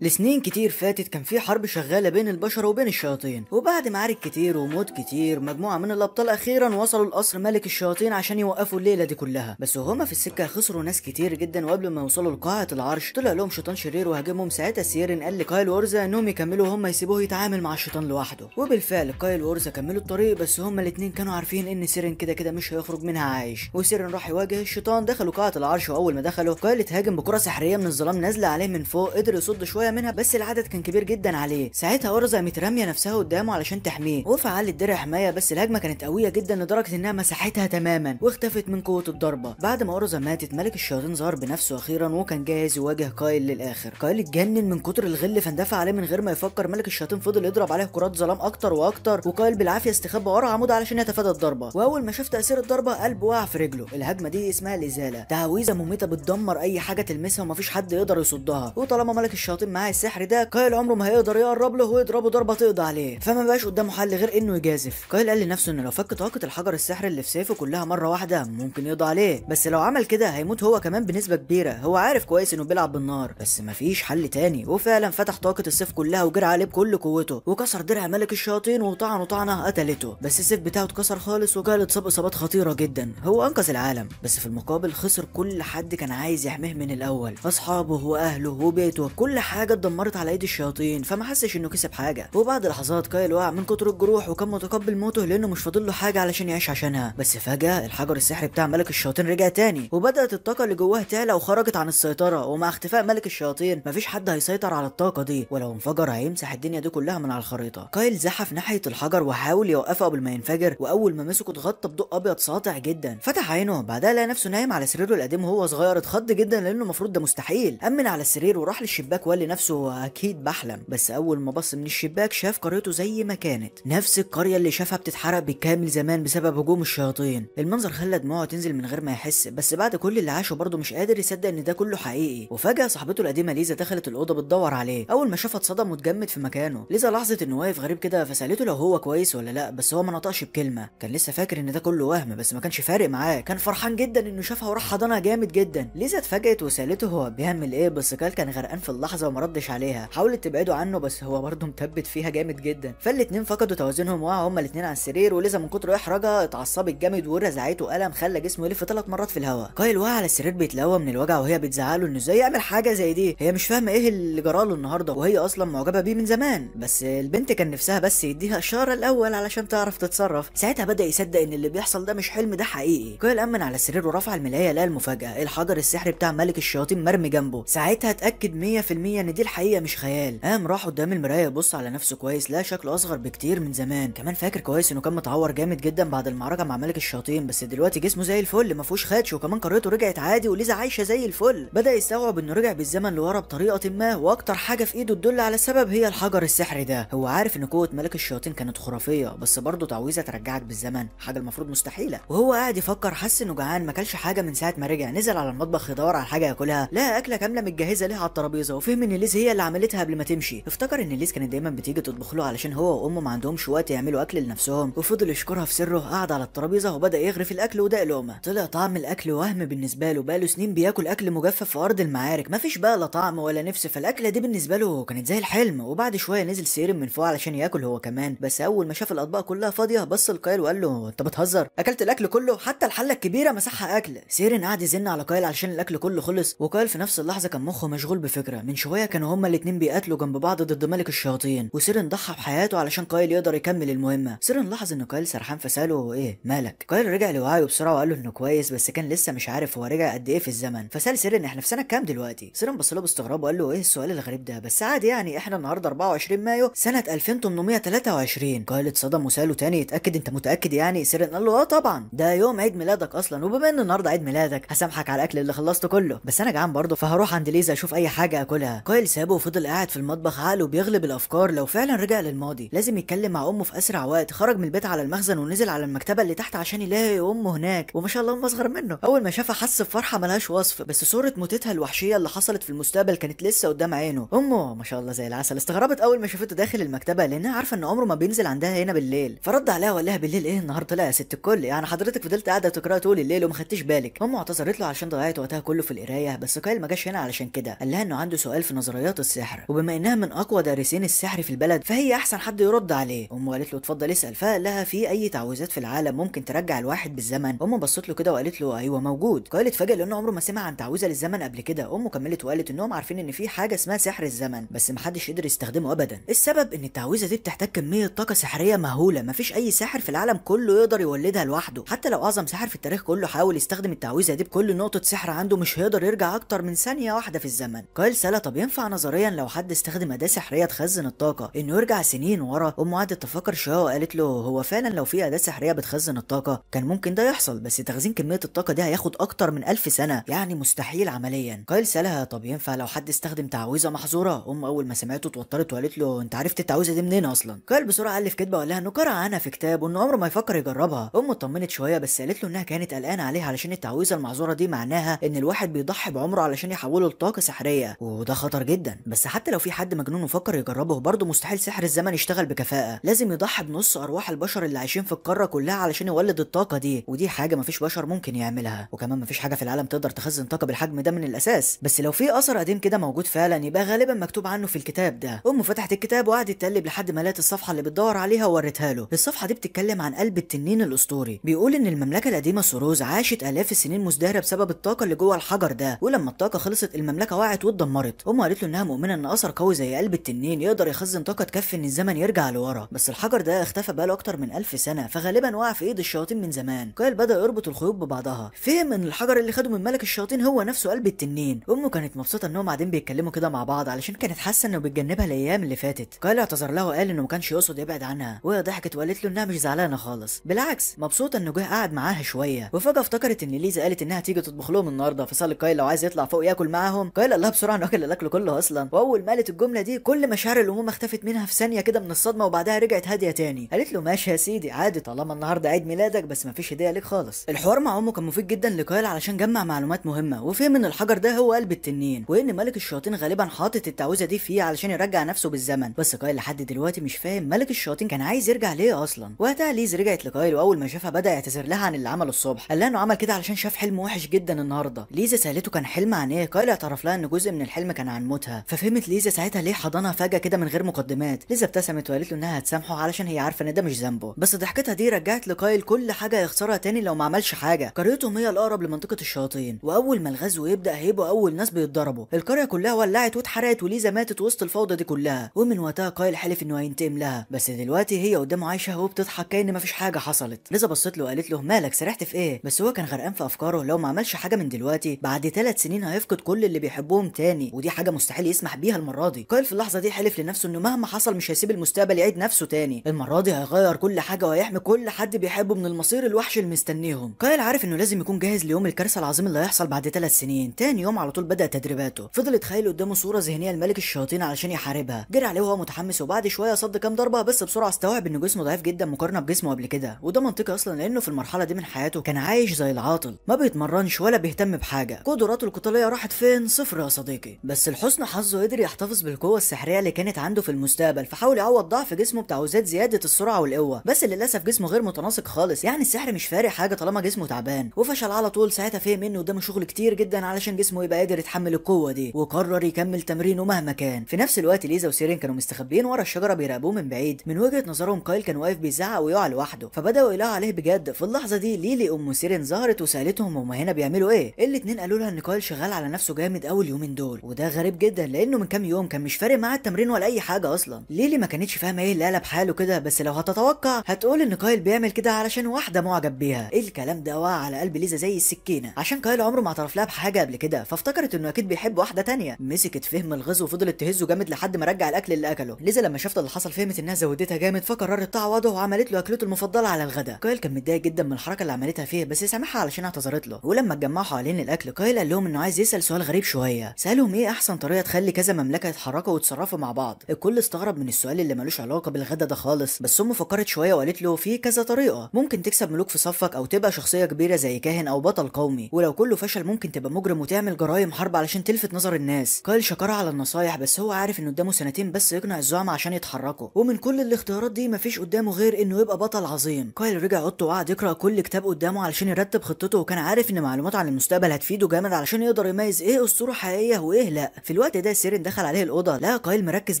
لسنين كتير فاتت كان في حرب شغالة بين البشر وبين الشياطين، وبعد معارك كتير وموت كتير مجموعة من الابطال اخيرا وصلوا لقصر ملك الشياطين عشان يوقفوا الليلة دي كلها. بس وهما في السكة خسروا ناس كتير جدا، وقبل ما يوصلوا لقاعه العرش طلع لهم شيطان شرير وهاجمهم. ساعتها سيرين قال لكايل وورزا انهم يكملوا وهم يسيبوه يتعامل مع الشيطان لوحده، وبالفعل كايل وورزا كملوا الطريق، بس هما الاثنين كانوا عارفين ان سيرين كده كده مش هيخرج منها عايش. وسيرين راح يواجه الشيطان. دخلوا قاعة العرش، واول ما دخلوا كايل اتهاجم بكره سحريه من الظلام نازله عليه من فوق، قدر يصد شوية منها بس العدد كان كبير جدا عليه. ساعتها اورزا قامت راميه نفسها قدامه علشان تحميه، وفعلت درع حماية، بس الهجمة كانت قوية جدا لدرجة انها مسحتها تماما واختفت من قوة الضربة. بعد ما اورزا ماتت ملك الشياطين ظهر بنفسه اخيرا، وكان جاهز يواجه كايل للاخر. كايل اتجنن من كتر الغل فاندفع عليه من غير ما يفكر. ملك الشياطين فضل يضرب عليه كرات ظلام اكتر واكتر، وكايل بالعافية استخبى ورا عمود علشان يتفادى الضربة، واول ما شاف تاثير الضربة قلبه وقع في رجله. الهجمة دي اسمها الازالة، تعويذه مميته بتدمر اي حاجة تلمسها ومفيش حد يقدر يصدها. وطالما ملك الشياطين معاه السحر ده كايل عمره ما هيقدر يقرب له ويضربه ضربه تقضي عليه، فما بقاش قدامه حل غير انه يجازف. كايل قال لنفسه انه لو فك طاقة الحجر السحري اللي في سيفه كلها مرة واحدة ممكن يقضي عليه، بس لو عمل كده هيموت هو كمان بنسبة كبيرة. هو عارف كويس انه بيلعب بالنار بس مفيش حل تاني، وفعلا فتح طاقة السيف كلها وجرى عليه بكل قوته وكسر درع ملك الشياطين وطعنه طعنه قتلته، بس السيف بتاعه اتكسر خالص وكايل اتصاب اصابات خطيرة جدا. هو انقذ العالم بس في المقابل خسر كل حد كان عايز يحميه من الاول، اصحابه واهله وبيته، كل حاجة اتدمرت على ايد الشياطين، فما حسش انه كسب حاجة. وبعد لحظات كايل وقع من كتر الجروح وكان متقبل موته لانه مش فاضل له حاجة علشان يعيش عشانها. بس فجاة الحجر السحري بتاع ملك الشياطين رجع تاني، وبدات الطاقة اللي جواه تعلى وخرجت عن السيطرة، ومع اختفاء ملك الشياطين مفيش حد هيسيطر على الطاقة دي، ولو انفجر هيمسح الدنيا دي كلها من على الخريطة. كايل زحف ناحية الحجر وحاول يوقفه قبل ما ينفجر، واول ما مسكه اتغطى بضوء ابيض ساطع جدا. فتح عينه بعدها لقى نفسه نايم على سريره القديم وهو صغير، اتخض جدا لانه المفروض ده مستحيل. امن على السرير وراح للشباك وقال لنفسه اكيد بحلم، بس اول ما بص من الشباك شاف قريته زي ما كانت، نفس القرية اللي شافها بتتحرق بالكامل زمان بسبب هجوم الشياطين. المنظر خلى دموعه تنزل من غير ما يحس، بس بعد كل اللي عاشه برضه مش قادر يصدق ان ده كله حقيقي. وفجاة صاحبته القديمة ليزا دخلت الاوضة بتدور عليه، اول ما شافها اتصدم واتجمد في مكانه. ليزا لاحظت انه واقف غريب كده فسالته لو هو كويس ولا لا، بس هو ما نطقش بكلمه، كان لسه فاكر ان ده كله وهم، بس ما كانش فارق معاه، كان فرحان جدا انه شافها وراح حضنها جامد جدا. ليزا اتفاجئت وسالته هو بيعمل ايه، بس كايل كان غرقان في اللحظة وما ردش عليها. حاولت تبعده عنه بس هو برضه مثبت فيها جامد جدا، فالاتنين فقدوا توازنهم وقعوا هما الاتنين على السرير. وليزا من كتر احراجها اتعصبت جامد ورزعته قلم خلى جسمه يلف 3 مرات في الهواء. كايل وقع على السرير بيتلوى من الوجع وهي بتزعله انه ازاي يعمل حاجة زي دي، هي مش فاهمه ايه اللي جراله النهارده وهي اصلا معجبه بيه من زمان، بس البنت كان نفسها بس يديها اشارة الاول علشان تعرف تتصرف. ساعتها بدا يصدق ان اللي بيحصل ده مش حلم، ده حقيقي. كايل امن على السرير ورفع الملايه، لقى المفاجاة الحجر السحري بتاع ملك الشياطين مرمي جنبه. ساعتها اتاكد 100% ان دي الحقيقة مش خيال. قام راح قدام المراية يبص على نفسه كويس، لا شكله اصغر بكتير من زمان، كمان فاكر كويس انه كان متعور جامد جدا بعد المعركة مع ملك الشياطين، بس دلوقتي جسمه زي الفل ما فيهوش خدش، وكمان قريته رجعت عادي وليزا عايشه زي الفل. بدا يستوعب انه رجع بالزمن لورا بطريقة ما، واكتر حاجة في ايده تدل على السبب هي الحجر السحري ده. هو عارف ان قوة ملك الشياطين كانت خرافية، بس برضه تعويذه ترجعك بالزمن حاجة المفروض مستحيلة. وهو قاعد يفكر حس انه جعان، ما كلش حاجة من ساعة ما رجع. نزل على المطبخ يدور على حاجة ياكلها، لقى اكله كاملة متجهزه ليه على الترابيزة، وفهم ان ليز هي اللي عملتها قبل ما تمشي. افتكر ان ليز كانت دايما بتيجي تطبخ له علشان هو وامه ما عندهمش وقت يعملوا اكل لنفسهم، وفضل يشكرها في سره. قعد على الترابيزة وبدا يغرف الاكل وده لقمة. طلع طعم الاكل وهم بالنسبة له، بقاله سنين بياكل اكل مجفف في ارض المعارك، مفيش بقى لا طعم ولا نفس، فالاكله دي بالنسبة له كانت زي الحلم. وبعد شوية نزل سيرم من فوق علشان ياكل هو كمان، بس اول ما شاف الاطباق كلها فاضية بص لكايل وقال له انت بتهزر، اكلت الاكل كله، حتى الحلة الكبيرة مسحها اكل. سيرن قعد يزن على كايل علشان الاكل كله خلص، وكايل في نفس اللحظة كان مخه مشغول بفكره. من شوية كانوا هما الاتنين بيقاتلوا جنب بعض ضد ملك الشياطين، وسيرن ضحى بحياته علشان كايل يقدر يكمل المهمة. سيرن لاحظ ان كايل سرحان فساله ايه مالك؟ كايل رجع لوعيه بسرعة وقال له انه كويس، بس كان لسه مش عارف هو رجع قد ايه في الزمن. فسال سيرن احنا في سنة كام دلوقتي؟ سيرن بص له باستغراب وقال له ايه السؤال الغريب ده، بس عادي يعني احنا النهارده 24 مايو سنة 2823. كايل اتصدم وساله تاني اتاكد انت متاكد يعني؟ سيرن قال له اه طبعا، ده يوم عيد ميلادك اصلا، وبما ان النهارده عيد ميلادك هسامحك على الاكل اللي خلصته كله، بس انا جعان برضه فهروح عند ليزا اشوف اي حاجة اكلها. كايل سابه وفضل قاعد في المطبخ عقله بيغلب الافكار، لو فعلا رجع للماضي لازم يتكلم مع امه في اسرع وقت. خرج من البيت على المخزن ونزل على المكتبة اللي تحت عشان يلاقي امه هناك، وما شاء الله امه اصغر منه. اول ما شافها حس بفرحة ملهاش وصف، بس صوره موتتها الوحشية اللي حصلت في المستقبل كانت لسه قدام عينه. امه ما شاء الله زي العسل استغربت اول ما شافته داخل المكتبة لانها عارفه ان عمره ما بينزل عندها هنا بالليل، فرد عليها وقال لها بالليل ايه النهار طلع يا ست الكل، يعني حضرتك فضلت قاعدة تقرا طول الليل وما خدتيش بالك. امه اعتذرت له عشان ضيعت وقتها كله في القراية، بس كايل ما جاش هنا علشان كده. قال لها انه عنده سؤال في نظرية نظريات السحر، وبما انها من اقوى دارسين السحر في البلد فهي احسن حد يرد عليه. امه قالت له اتفضل اسال، فقال لها في اي تعويذات في العالم ممكن ترجع الواحد بالزمن؟ امه بصت له كده وقالت له ايوه موجود. كايل اتفاجئ لانه عمره ما سمع عن تعويذه للزمن قبل كده. امه كملت وقالت انهم عارفين ان في حاجة اسمها سحر الزمن بس محدش قدر يستخدمه ابدا. السبب ان التعويذه دي بتحتاج كمية طاقة سحريه مهولة، مفيش اي ساحر في العالم كله يقدر يولدها لوحده، حتى لو اعظم ساحر في التاريخ كله حاول يستخدم التعويذه دي بكل نقطة سحر عنده مش هيقدر يرجع اكتر من ثانية واحدة في الزمن. كايل سألها طب ينفع نظريا لو حد استخدم اداه سحريه تخزن الطاقة انه يرجع سنين ورا؟ امه قعدت تفكر شوية وقالت له هو فعلا لو في اداه سحريه بتخزن الطاقة كان ممكن ده يحصل، بس تخزين كمية الطاقة دي هياخد اكتر من 1000 سنة، يعني مستحيل عمليا. كايل سألها طب ينفع لو حد استخدم تعويذه محظورة؟ امه اول ما سمعته اتوترت وقالت له انت عرفت التعويذه دي منين اصلا؟ كايل بسرعة الف كدبه وقال لها انه قرأ عنها في كتاب وانه عمره ما يفكر يجربها. امه اطمنت شوية بس قالت له انها كانت قلقانة عليه علشان التعويذه المحظوره دي معناها ان الواحد بيضحي بعمره علشان يحوله لطاقة سحريه، وده خطر جدا. بس حتى لو في حد مجنون وفكر يجربه برضه مستحيل سحر الزمن يشتغل بكفاءة، لازم يضحي بنص ارواح البشر اللي عايشين في القارة كلها علشان يولد الطاقة دي، ودي حاجة مفيش بشر ممكن يعملها. وكمان مفيش حاجة في العالم تقدر تخزن طاقة بالحجم ده من الاساس، بس لو في اثر قديم كده موجود فعلا يبقى غالبا مكتوب عنه في الكتاب ده. امه فتحت الكتاب وقعدت تقلب لحد ما لقت الصفحة اللي بتدور عليها ووريتها له. الصفحة دي بتتكلم عن قلب التنين الاسطوري، بيقول ان المملكة القديمة سوروز عاشت الاف السنين مزدهره بسبب الطاقة اللي جوه الحجر ده، ولما الطاقة خلصت المملكة وقعت واتدمرت. امه قالت له انها مؤمنة ان اثر قوي زي قلب التنين يقدر يخزن طاقة تكفي ان الزمن يرجع لورا، بس الحجر ده اختفى بقاله اكتر من 1000 سنة فغالبا وقع في ايد الشياطين من زمان. كايل بدا يربط الخيوط ببعضها، فهم ان الحجر اللي خده من ملك الشياطين هو نفسه قلب التنين. امه كانت مبسوطة انهم قاعدين بيتكلموا كده مع بعض علشان كانت حاسه انه بيتجنبها الايام اللي فاتت. كايل اعتذر لها وقال انه ما كانش يقصد يبعد عنها، وهي ضحكت وقالت له انها مش زعلانة خالص، بالعكس مبسوطة انه جه قعد معاها شوية. وفجاة افتكرت ان ليزا قالت انها تيجي تطبخ لهم النهارده، فسال كايل لو عايز يطلع فوق ياكل معاهم. كايل قال لها بسرعة انه اكل الاكل كله اصلا. واول ما قالت الجملة دي كل مشاعر الامومة اختفت منها في ثانية كده من الصدمة، وبعدها رجعت هادية تاني. قالت له ماشي يا سيدي عادي طالما النهارده عيد ميلادك، بس مفيش هديه ليك خالص. الحوار مع امه كان مفيد جدا لكايل علشان جمع معلومات مهمة، وفهم ان الحجر ده هو قلب التنين، وان ملك الشياطين غالبا حاطط التعويذه دي فيه علشان يرجع نفسه بالزمن. بس كايل لحد دلوقتي مش فاهم ملك الشياطين كان عايز يرجع ليه اصلا. وقتها ليز رجعت لكايل، واول ما شافها بدا يعتذر لها عن اللي عمله الصبح، قال لها انه عمل كده علشان شاف حلم وحش جدا النهارده. ليزا سالته كان حلم عن ايه؟ كايل اعترف لها ان جزء من الحلم كان عن موتها، ففهمت ليزا ساعتها ليه حضنها فجاة كده من غير مقدمات. ليزا ابتسمت وقالت له انها هتسامحه علشان هي عارفه ان ده مش ذنبه، بس ضحكتها دي رجعت لكايل كل حاجة يخسرها تاني لو ما عملش حاجة. قريتهم هي الاقرب لمنطقه الشياطين، واول ما الغزو يبدا هيبقوا اول ناس بيتضربوا. القرية كلها ولعت واتحرقت وليزا ماتت وسط الفوضى دي كلها، ومن وقتها كايل حلف انه هينتقم لها. بس دلوقتي هي قدامه عايشه وبتضحك كأن مفيش حاجة حصلت. ليزا بصت له وقالت له مالك سرحت في ايه؟ بس هو كان غرقان في افكاره، لو ما عملش حاجة من دلوقتي بعد 3 سنين هيفقد كل اللي بيحبهم تاني، ودي حاجة مستحيل يسمح بيها المرة دي. كايل في اللحظة دي حلف لنفسه انه مهما حصل مش هيسيب المستقبل يعيد نفسه تاني، المرة دي هيغير كل حاجة وهيحمي كل حد بيحبه من المصير الوحش اللي مستنيهم. كايل عارف انه لازم يكون جاهز ليوم الكارثة العظيم اللي هيحصل بعد 3 سنين. تاني يوم على طول بدا تدريباته، فضل يتخيل قدامه صوره ذهنية لملك الشياطين علشان يحاربها. جري عليه وهو متحمس، وبعد شوية صد كام ضربه، بس بسرعة استوعب ان جسمه ضعيف جدا مقارنة بجسمه قبل كده، وده منطقي اصلا لانه في المرحلة دي من حياته كان عايش زي العاطل، ما بيتمرنش ولا بيهتم بحاجة، قدراته القتالية راحت فين؟ صفر يا صديقي. بس لحسن حظه قدر يحتفظ بالقوة السحريه اللي كانت عنده في المستقبل، فحاول يعوض ضعف جسمه بتعويذات زيادة السرعة والقوه، بس للاسف جسمه غير متناسق خالص، يعني السحر مش فارق حاجة طالما جسمه تعبان، وفشل على طول. ساعتها فهم انه قدامه شغل كتير جدا علشان جسمه يبقى قادر يتحمل القوة دي، وقرر يكمل تمرينه مهما كان. في نفس الوقت ليزا وسيرين كانوا مستخبيين ورا الشجرة بيراقبوه من بعيد. من وجهه نظرهم كايل كان واقف بيزعق ويقع لوحده، فبداوا يقلقوا عليه بجد. في اللحظة دي ليلي ام سيرين ظهرت وسالتهم هما هنا بيعملوا ايه. الاثنين قالوا لها ان كايل شغال على نفسه جامد اول يومين دول، وده غريب جدا لانه من كام يوم كان مش فارق معاه التمرين ولا اي حاجة اصلا. ليلي ما كانتش فاهمه ايه اللي قلب حاله كده، بس لو هتتوقع هتقول ان كايل بيعمل كده علشان واحدة معجب بيها. الكلام ده وقع على قلب ليزا زي السكينة، عشان كايل عمره ما اعترف لها بحاجة قبل كده، فافتكرت انه اكيد بيحب واحدة تانية. مسكت فهم الغز وفضلت تهزه جامد لحد ما رجع الاكل اللي اكله. ليزا لما شافت اللي حصل فهمت انها زودتها جامد، فقررت تعوضه وعملت له اكلته المفضلة على الغداء. كايل كان متضايق جدا من الحركة اللي عملتها فيه، بس سامحها علشان اعتذرت له. ولما اتجمعوا حوالين الاكل كايل قال لهم انه عايز يسال سؤال غريب شوية. سالهم ايه احسن طريقه تخلي كذا مملكة يتحركوا ويتصرفوا مع بعض. الكل استغرب من السؤال اللي ملوش علاقة بالغدا ده خالص، بس امه فكرت شوية وقالت له في كذا طريقه، ممكن تكسب ملوك في صفك او تبقى شخصية كبيرة زي كاهن او بطل قومي، ولو كله فشل ممكن تبقى مجرم وتعمل جرايم حرب علشان تلفت نظر الناس. كايل شكرها على النصايح، بس هو عارف انه قدامه 2 سنين بس يقنع الزعماء عشان يتحركوا، ومن كل الاختيارات دي مفيش قدامه غير انه يبقى بطل عظيم. كايل رجع اوضته وقعد يقرا كل كتاب قدامه علشان يرتب خطته، وكان عارف ان معلوماته عن المستقبل هتفيده جامد علشان يقدر يميز ايه اسطورة حقيقية وايه لا. في الوقت الوقت ده سيرين دخل عليه الاوضة، لقى كايل مركز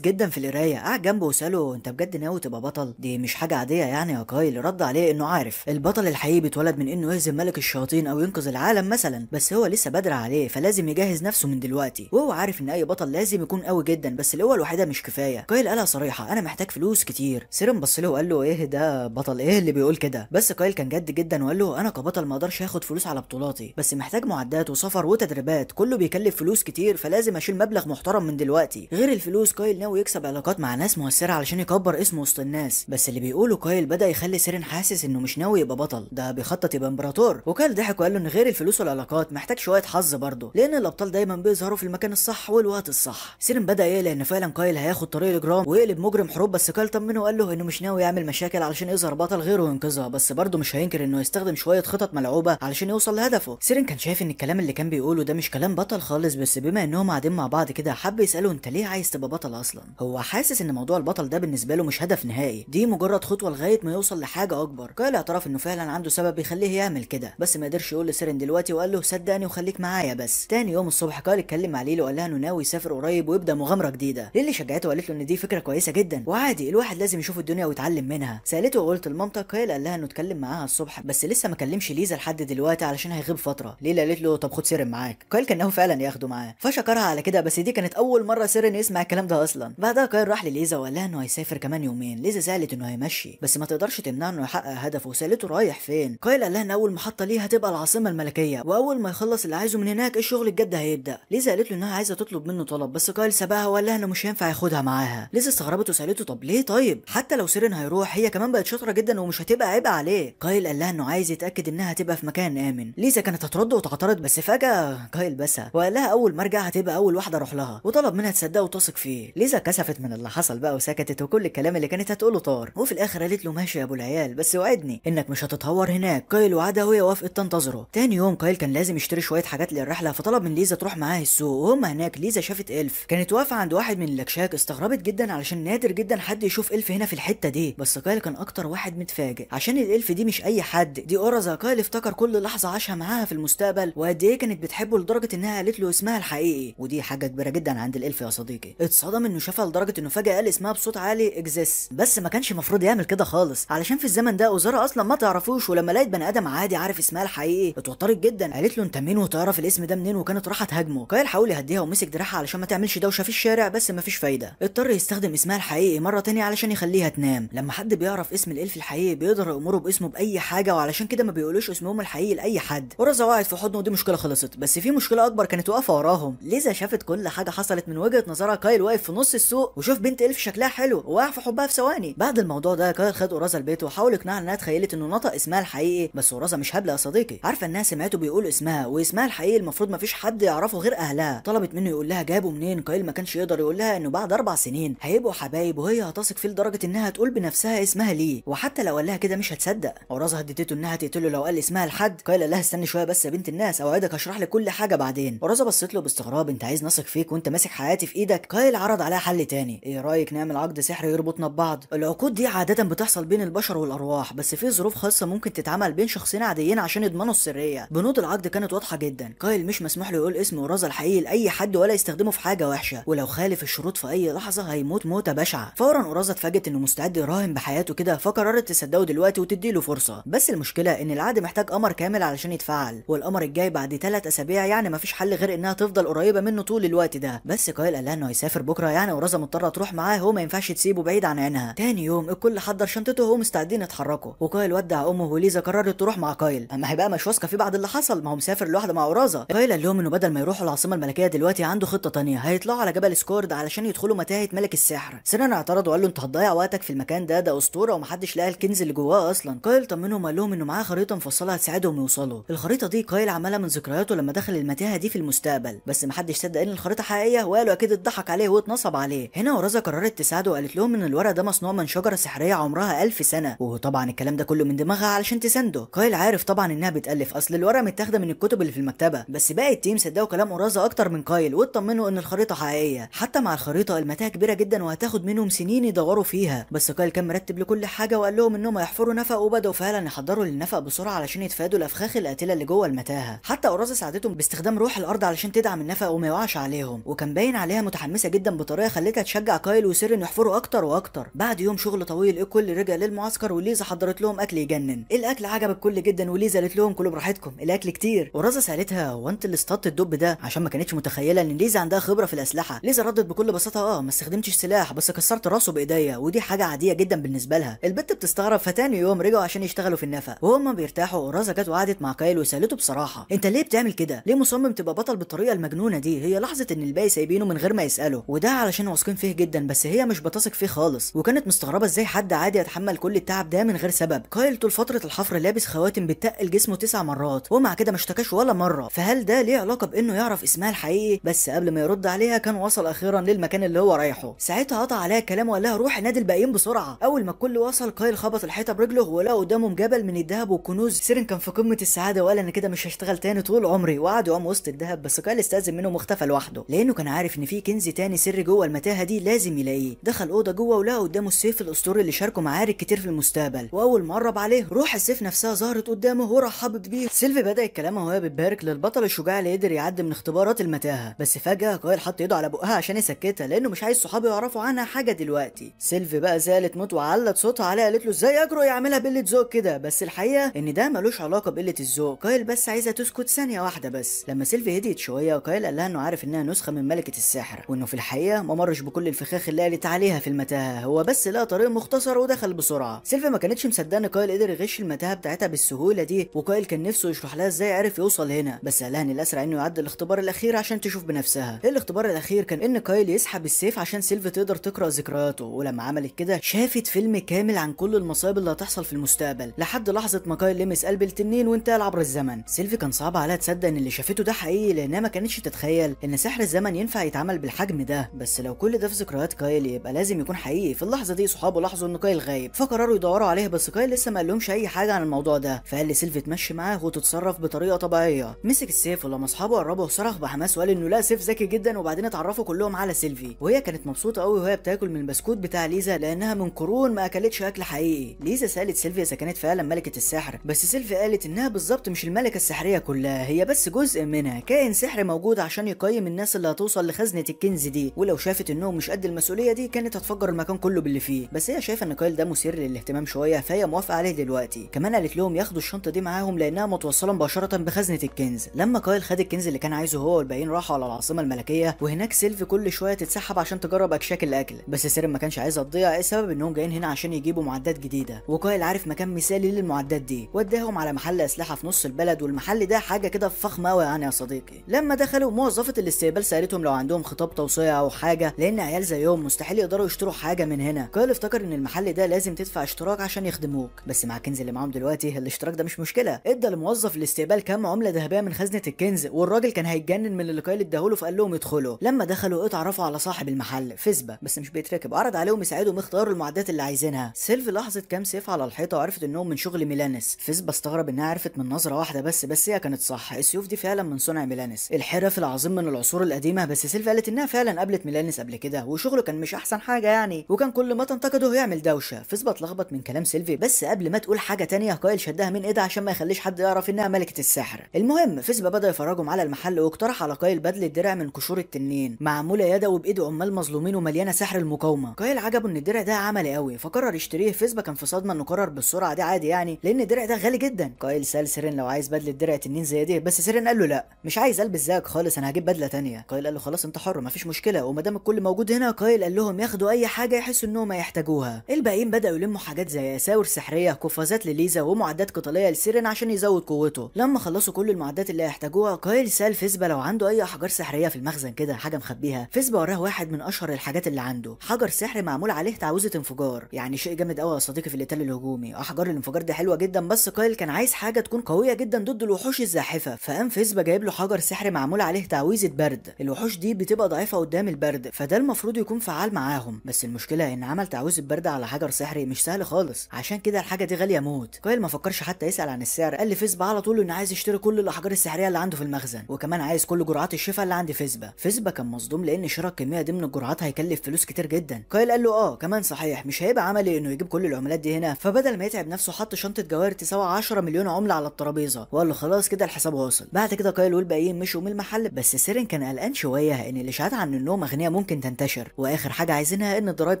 جدا في القراية، قعد جنبه وساله انت بجد ناوي تبقى بطل؟ دي مش حاجة عادية يعني يا كايل. رد عليه انه عارف البطل الحقيقي بيتولد من انه يهزم ملك الشياطين او ينقذ العالم مثلا، بس هو لسه بدري عليه فلازم يجهز نفسه من دلوقتي، وهو عارف ان اي بطل لازم يكون قوي جدا بس القوة الوحيدة مش كفاية. كايل قالها صريحه انا محتاج فلوس كتير. سيرين بص له وقال له ايه ده بطل ايه اللي بيقول كده؟ بس كايل كان جد جدا وقال له انا كبطل ما اقدرش اخد فلوس على بطولاتي، بس محتاج معدات وسفر وتدريبات، كله بيكلف فلوس كتير فلازم اشيل مبلغ محترم من دلوقتي. غير الفلوس كايل ناوي يكسب علاقات مع ناس مؤثرة علشان يكبر اسمه وسط الناس. بس اللي بيقوله كايل بدا يخلي سيرين حاسس انه مش ناوي يبقى بطل، ده بيخطط يبقى امبراطور. وكايل ضحك وقال له ان غير الفلوس والعلاقات محتاج شوية حظ برضه، لان الابطال دايما بيظهروا في المكان الصح والوقت الصح. سيرين بدا يقلق ان فعلا كايل هياخد طريق الاجرام ويقلب مجرم حروب، بس كايل طمنه وقال له انه مش ناوي يعمل مشاكل علشان يظهر بطل غيره وينقذها، بس برضه مش هينكر انه يستخدم شوية خطط ملعوبه علشان يوصل لهدفه. سيرين كان شايف ان الكلام اللي كان بيقوله ده مش كلام بطل خالص، بس بما انهم قاعدين مع بعض كده حب يساله انت ليه عايز تبقى بطل اصلا؟ هو حاسس ان موضوع البطل ده بالنسبة له مش هدف نهائي، دي مجرد خطوة لغاية ما يوصل لحاجة اكبر. كايل اعترف انه فعلا عنده سبب يخليه يعمل كده، بس ما قدرش يقول لسيرين دلوقتي وقال له صدقني وخليك معايا بس. تاني يوم الصبح كايل اتكلم مع ليلي وقال لها انه ناوي يسافر قريب ويبدا مغامرة جديدة. ليلي شجعته وقالت له ان دي فكرة كويسة جدا وعادي الواحد لازم يشوف الدنيا ويتعلم منها. سالته وقلت لمامتك؟ كايل قال لها انه اتكلم معاها الصبح بس لسه ما كلمش ليزا لحد دلوقتي علشان هيغيب فترة. ليلى قالت له طب خد سيرين معاك. كايل كان ناوي فعلا ياخده معاه فشكرها على كده، بس دي كانت اول مرة سيرين يسمع الكلام ده اصلا. بعدها كايل راح لليزا وقال لها انه هيسافر كمان يومين. ليزا زعلت انه هيمشي بس ما تقدرش تمنعه انه يحقق هدفه، وسالته رايح فين؟ كايل قال لها ان اول محطة ليه هتبقى العاصمة الملكية، واول ما يخلص اللي عايزه من هناك الشغل الجد هيبدا. ليزا قالت له انها عايزه تطلب منه طلب، بس كايل سبقها وقال لها انه مش هينفع ياخدها معاها. ليزا استغربت وسالته طب ليه؟ طيب حتى لو سيرين هيروح هي كمان بقت شاطرة جدا ومش هتبقى عبء عليه. كايل قال لها انه عايز يتاكد انها هتبقى في مكان امن. ليزا كانت هترد وتعترض بس فجاة كايل بسها وقال لها اول ما ارجع هتبقى اول واحدة اروح لها، وطلب منها تصدقه وتثق فيه. ليزا كسفت من اللي حصل بقى وسكتت، وكل الكلام اللي كانت هتقوله طار. وفي الاخر قالت له ماشي يا ابو العيال بس وعدني انك مش هتتهور هناك. كايل وعدها وهي وافقت تنتظره. تاني يوم كايل كان لازم يشتري شوية حاجات للرحلة، فطلب من ليزا تروح معاه السوق. وهم هناك ليزا شافت elf كانت واقفة عند واحد من الاكشاك، استغربت جدا علشان نادر جدا حد يشوف elf هنا في الحتة دي، بس كايل كان اكتر واحد متفاجئ عشان ال elf دي مش اي حد، دي اورازا. كايل افتكر كل لحظة عاشها معاها في المستقبل وقد ايه كانت بتحبه لدرجة انها قالت له اسمها الحقيقي، ودي حاجة كبيرة جدا عند ال elf يا صديقي. اتصدم انه شافها لدرجة انه فجاة قال اسمها بصوت عالي اكزيس، بس ما كانش المفروض يعمل كده خالص علشان في الزمن ده اوزارا اصلا ما تعرفوش، ولما لقيت بني ادم عادي عارف اسمها الحقيقي اتوترت جدا، قالت له انت مين وتعرف الاسم ده منين، وكانت راح تهاجمه. كايل حاول يهديها ومسك دراعها علشان ما تعملش دوشه في الشارع، بس ما فيش فايده، اضطر يستخدم اسمها الحقيقي مرة تانية علشان يخليها تنام. لما حد بيعرف اسم ال elf الحقيقي بيقدر يأمره باسمه باي حاجة، وعلشان كده ما بيقولوش اسمهم الحقيقي لاي حد. اورازا وقعت في حضنه ودي مشكلة خلصت، بس في مشكلة اكبر كانت واقفة وراهم. ليزا شافت كل حاجة حصلت من وجهه نظرها. كايل واقف في نص السوق وشوف بنت elf شكلها حلو وقع في حبها في ثواني. بعد الموضوع ده كايل خد اورازا البيت وحاول يقنعها انها تخيلت انه نطق اسمها الحقيقي، بس اورازا مش هبلة يا صديقي، عارفه انها سمعته بيقول اسمها، واسمها الحقيقي المفروض ما فيش حد يعرفه غير اهلها. طلبت منه يقول لها جابه منين. كايل ما كانش يقدر يقول لها انه بعد 4 سنين هيبقوا حبايب وهي هتثق فيه لدرجة انها تقول بنفسها اسمها ليه، وحتى لو قال لها كده مش هتصدق. اورازا هددته انها تقتله لو قال اسمها لحد. كايل قال لها استني شوية بس يا بنت الناس، اوعدك هشرح لك كل حاجة بعدين. اورازا بصت له باستغراب، انت عايز نثق فيك وانت ماسك حياتي في ايدك؟ كايل عرض عليها حل تاني، ايه رايك نعمل عقد سحري يربطنا ببعض؟ العقود دي عادة بتحصل بين البشر والارواح، بس في ظروف خاصة ممكن تتعمل بين شخصين عاديين عشان يضمنوا السرية. بنود العقد كانت واضحة جدا، كايل مش مسموح له يقول اسم اورازا الحقيقي لاي حد ولا يستخدمه في حاجة وحشة، ولو خالف الشروط في اي لحظة هيموت موته بشعة. فورا اورازا اتفاجئت انه مستعد يراهن بحياته كده، فقررت تصدقه دلوقتي وتدي له فرصة. بس المشكلة ان العقد محتاج قمر كامل علشان يتفعل، والقمر الجاي بعد 3 اسابيع، يعني مفيش حل غير انها تفضل قريبه منه طول الوقت ده. بس كايل قال لها انه هيسافر بكره، يعني اورازا مضطرة تروح معاه، هو ما ينفعش تسيبه بعيد عن عينها. تاني يوم الكل حضر شنطته وهم مستعدين يتحركوا، وكايل ودع امه وليزا قررت تروح مع كايل، اما هيبقى مش واثقة فيه بعد اللي حصل، ما هو مسافر لوحده مع اورازا. كايل قال لهم انه بدل ما يروحوا العاصمة الملكية دلوقتي عنده خطه تانية، هيطلعوا على جبل سكورد علشان يدخلوا متاهه ملك السحر. سيرين اعترض وقال له انت هتضيع وقتك في المكان ده، ده اسطورة ومحدش لقى الكنز اللي جواه اصلا. كايل طمنهم وقال لهم انه معاه خريطة مفصلة هتساعدهم يوصلوا. الخريطة دي كايل عملها من ذكرياته لما دخل المتاهة دي في المستقبل، بس محدش صدق ان الخريطة حقيقية وقالوا اكيد اتضحك عليه واتنصب عليه. هنا اورازا قررت تساعده وقالت لهم ان الورق ده مصنوع من شجرة سحريه عمرها 1000 سنة، وطبعا الكلام ده كله من دماغها علشان تسنده. كايل عارف طبعا انها بتالف، اصل الورقة متاخده من الكتب اللي في المكتبة، بس باقي ال team صدقوا كلام اورازا اكتر من كايل واطمنوا ان الخريطة حقيقية. حتى مع الخريطة المتاهة كبيرة جدا وهتاخد منهم سنين يدوروا فيها، بس كايل كان مرتب لكل حاجة وقال لهم انهم هيحفروا نفق، وبداوا فعلا يحضروا للنفق بسرعة علشان يتفادوا الافخاخ القاتلة اللي جوه المتاهة. حتى اورازا ساعدتهم باستخدام روح الارض علشان تدعم النفق وما يقعش عليهم. عليهم، وكان باين عليها متحمسة جدا بطريقة خلتها تشجع كايل وسيرن يحفروا اكتر واكتر. بعد يوم شغل طويل الكل رجع للمعسكر، وليزا حضرت لهم اكل يجنن. الاكل عجب الكل جدا، وليزا قالت لهم كلوا براحتكم الاكل كتير. ورازا سالتها هو انت اللي اصطدت الدب ده؟ عشان ما كانتش متخيله ان ليزا عندها خبره في الاسلحة. ليزا ردت بكل بساطة ما استخدمتش سلاح بس كسرت راسه بايديا، ودي حاجة عادية جدا بالنسبة لها. البت بتستغرب. فتاني يوم رجعوا عشان يشتغلوا في النفق، وهما بيرتاحوا رازا جت وقعدت مع كايل وسالته بصراحة انت ليه بتعمل كده؟ ليه مصمم تبقى بطل بالطريقة المجنونة دي؟ هي لاحظت ان الباقي سايبينه من غير ما يسالوا، وده علشان واثقين فيه جدا، بس هي مش بتثق فيه خالص، وكانت مستغربه ازاي حد عادي يتحمل كل التعب ده من غير سبب. كايل طول فترة الحفر لابس خواتم بتقل جسمه 9 مرات، ومع كده ما اشتكاش ولا مرة، فهل ده ليه علاقة بانه يعرف اسمها الحقيقي؟ بس قبل ما يرد عليها كان وصل اخيرا للمكان اللي هو رايحة. ساعتها قطع عليها كلامه وقال لها روحي نادي الباقيين بسرعة. اول ما الكل وصل كايل خبط الحيطة برجله ولقى قدامهم جبل من الذهب والكنوز. سيرن كان في قمة السعادة وقال انا كده مش هشتغل تاني طول عمري، وقعد يقوم وسط الذهب، بس كايل استأذن منه واختفى لوحده لانه كان عارف ان في كنز تاني سري جوه المتاهة دي لازم يلاقيه. دخل اوضة جوه ولقى قدامه السيف الاسطوري اللي شاركه معارك كتير في المستقبل، واول ما قرب عليه روح السيف نفسها ظهرت قدامه ورحبت بيه. سيلفي بدأت كلامها وهي بتبارك للبطل الشجاع اللي قدر يعدي من اختبارات المتاهة، بس فجأة كايل حط ايده على بقها عشان يسكتها لانه مش عايز صحابه يعرفوا عنها حاجة دلوقتي. سيلفي بقى زعلت موت وعلت صوتها عليها، قالت له ازاي اجرؤ يعملها بقلة ذوق كده؟ بس الحقيقة ان ده ملوش علاقة بقلة الذوق، كايل بس عايزه تسكت ثانية واحدة بس. لما سيلفي هديت شوية كايل قال لها انه عارف انها نسخه من ملكه السحر، وانه في الحقيقة ما مرش بكل الفخاخ اللي قالت عليها في المتاهة، هو بس لقى طريق مختصر ودخل بسرعة. سيلفي ما كانتش مصدقه ان كايل قدر يغش المتاهة بتاعتها بالسهولة دي، وكايل كان نفسه يشرح لها ازاي عرف يوصل هنا، بس قال لها ان الاسرع انه يعدي الاختبار الاخير عشان تشوف بنفسها. الاختبار الاخير كان ان كايل يسحب السيف عشان سيلفي تقدر تقرا ذكرياته، ولما عملت كده شافت فيلم كامل عن كل المصايب اللي هتحصل في المستقبل لحد لحظة ما كايل لمس قلب التنين وانتقل عبر الزمن. سيلفي كان صعب عليها تصدق ان اللي شافته ده حقيقي، لانها ما كانتش تتخيل ان سحر الزمن ينفع يتعمل بالحجم ده، بس لو كل ده في ذكريات كايل يبقى لازم يكون حقيقي. في اللحظة دي صحابه لاحظوا ان كايل غايب فقرروا يدوروا عليه، بس كايل لسه ما قالهمش اي حاجة عن الموضوع ده، فقال لسيلفي تمشي معاه وتتصرف بطريقة طبيعية. مسك السيف ولما اصحابه قربوا صرخ بحماس وقال انه لا سيف ذكي جدا، وبعدين اتعرفوا كلهم على سيلفي، وهي كانت مبسوطة قوي وهي بتاكل من البسكوت بتاع ليزا لانها من قرون ما اكلتش اكل حقيقي. ليزا سالت سيلفي اذا كانت فعلا ملكه السحر، بس سيلفي قالت انها بالظبط مش الملكة السحريه كلها، هي بس جزء منها، كائن سحري موجود عشان يقيم الناس اللي هتوصل لخزنة الكنز دي، ولو شافت انهم مش قد المسؤولية دي كانت هتفجر المكان كله باللي فيه. بس هي شايفه ان كايل ده مثير للاهتمام شوية فهي موافقة عليه دلوقتي. كمان قالت لهم ياخدوا الشنطة دي معاهم لانها متوصله مباشرة بخزنه الكنز. لما كايل خد الكنز اللي كان عايزه هو والباقيين راحوا على العاصمة الملكية، وهناك سيلفي كل شوية تتسحب عشان تجرب اكشاك الاكل، بس سيرن ما كانش عايزها تضيع السبب انهم جايين هنا عشان يجيبوا معدات جديدة، وكايل عارف مكان مثالي للمعدات دي، وداهم على محل اسلحة في نص البلد، والمحل ده حاجة كده فخمة قوي يعني يا صديقي. لما دخلوا موظفة الاستقبال سالتهم لو عندهم خطاب توصية او حاجة، لان عيال زيهم مستحيل يقدروا يشتروا حاجة من هنا. كايل افتكر ان المحل ده لازم تدفع اشتراك عشان يخدموك، بس مع الكنز اللي معاهم دلوقتي الاشتراك ده مش مشكلة. ادى لموظف الاستقبال كام عمله ذهبية من خزنه الكنز، والراجل كان هيتجنن من اللي كايل اداهوله فقال لهم يدخلوا. لما دخلوا اتعرفوا على صاحب المحل فيسبا، بس مش بيتركب، عرض عليهم يساعدهم يختاروا المعدات اللي عايزينها. سيلفي لاحظت كام سيف على الحيطة وعرفت انهم من شغل ميلانس. فيسبا استغرب انها عرفت من نظره واحدة بس هي كانت صح، السيوف دي فعلا من صنع ميلانس الحرف العظيم من العصور القديمة. بس سيلفي قالت انها فعلا قابلت ميلانس قبل كده وشغله كان مش احسن حاجة يعني، وكان كل ما تنتقده يعمل دوشه. فيسبا اتلخبط من كلام سيلفي، بس قبل ما تقول حاجة تانية كايل شدها من ايدها عشان ما يخليش حد يعرف انها ملكه السحر. المهم فيسبا بدا يفرجهم على المحل واقترح على كايل بدله درع من قشور التنين معمولة يدوي بايد عمال مظلومين ومليانة سحر المقاومة. كايل عجبه ان الدرع ده عملي قوي فقرر يشتريه. فيسبا كان في صدمة انه قرر بالسرعة دي عادي يعني، لان الدرع ده غالي جدا. كايل سال سيرين لو عايز بدله درع تنين زي دي، بس سيرين قال له لا مش عايز البس زيك خالص، انا هجيب بدله تانية. كايل قال له خلاص انت حر مفيش مشكلة، وما دام الكل موجود هنا كايل قال لهم ياخدوا اي حاجة يحسوا انهم هيحتاجوها. الباقيين بداوا يلموا حاجات زي اساور سحريه، قفازات لليزا، ومعدات قتالية لسيرين عشان يزود قوته. لما خلصوا كل المعدات اللي هيحتاجوها كايل سال فيسبا لو عنده اي احجار سحريه في المخزن كده حاجة مخبيها. فيسبا وراه واحد من اشهر الحاجات اللي عنده، حجر سحري معمول عليه تعويذه انفجار، يعني شيء جامد قوي يا صديقي في القتال الهجومي. احجار الانفجار دي حلوة جدا، بس كايل كان عايز حاجة تكون قوية جدا ضد الوحوش الزاحفه، فقام فيسبا جايب له حجر سحري معمول عليه تعويذه برد. الوحوش دي بتبقى ضعيفة قدام البرد، فده المفروض يكون فعال معاهم، بس المشكلة ان عمل تعويذه برد على حجر سحري مش سهل خالص، عشان كده الحاجة دي غالية موت. كايل ما فكرش حتى يسال عن السعر، قال لفيسبا على طول انه عايز يشتري كل الاحجار السحريه اللي عنده في المخزن، وكمان عايز كل جرعات الشفاء اللي عند فيسبا. فيسبا كان مصدوم لان شراء الكمية دي من الجرعات هيكلف فلوس كتير جدا. كايل قال له كمان صحيح مش هيبقى عملي انه يجيب كل العملات دي هنا، فبدل ما يتعب نفسه حط شنطه جواهر تساوي 10 مليون عمله على الترابيزة، وقال له خلاص كده الحساب واصل. بعد كده كايل والباقيين مشوا من المحل، بس سيرين كان كان قلقان شوية ان الاشاعات عن انهم اغنياء ممكن تنتشر، واخر حاجة عايزينها ان الضرايب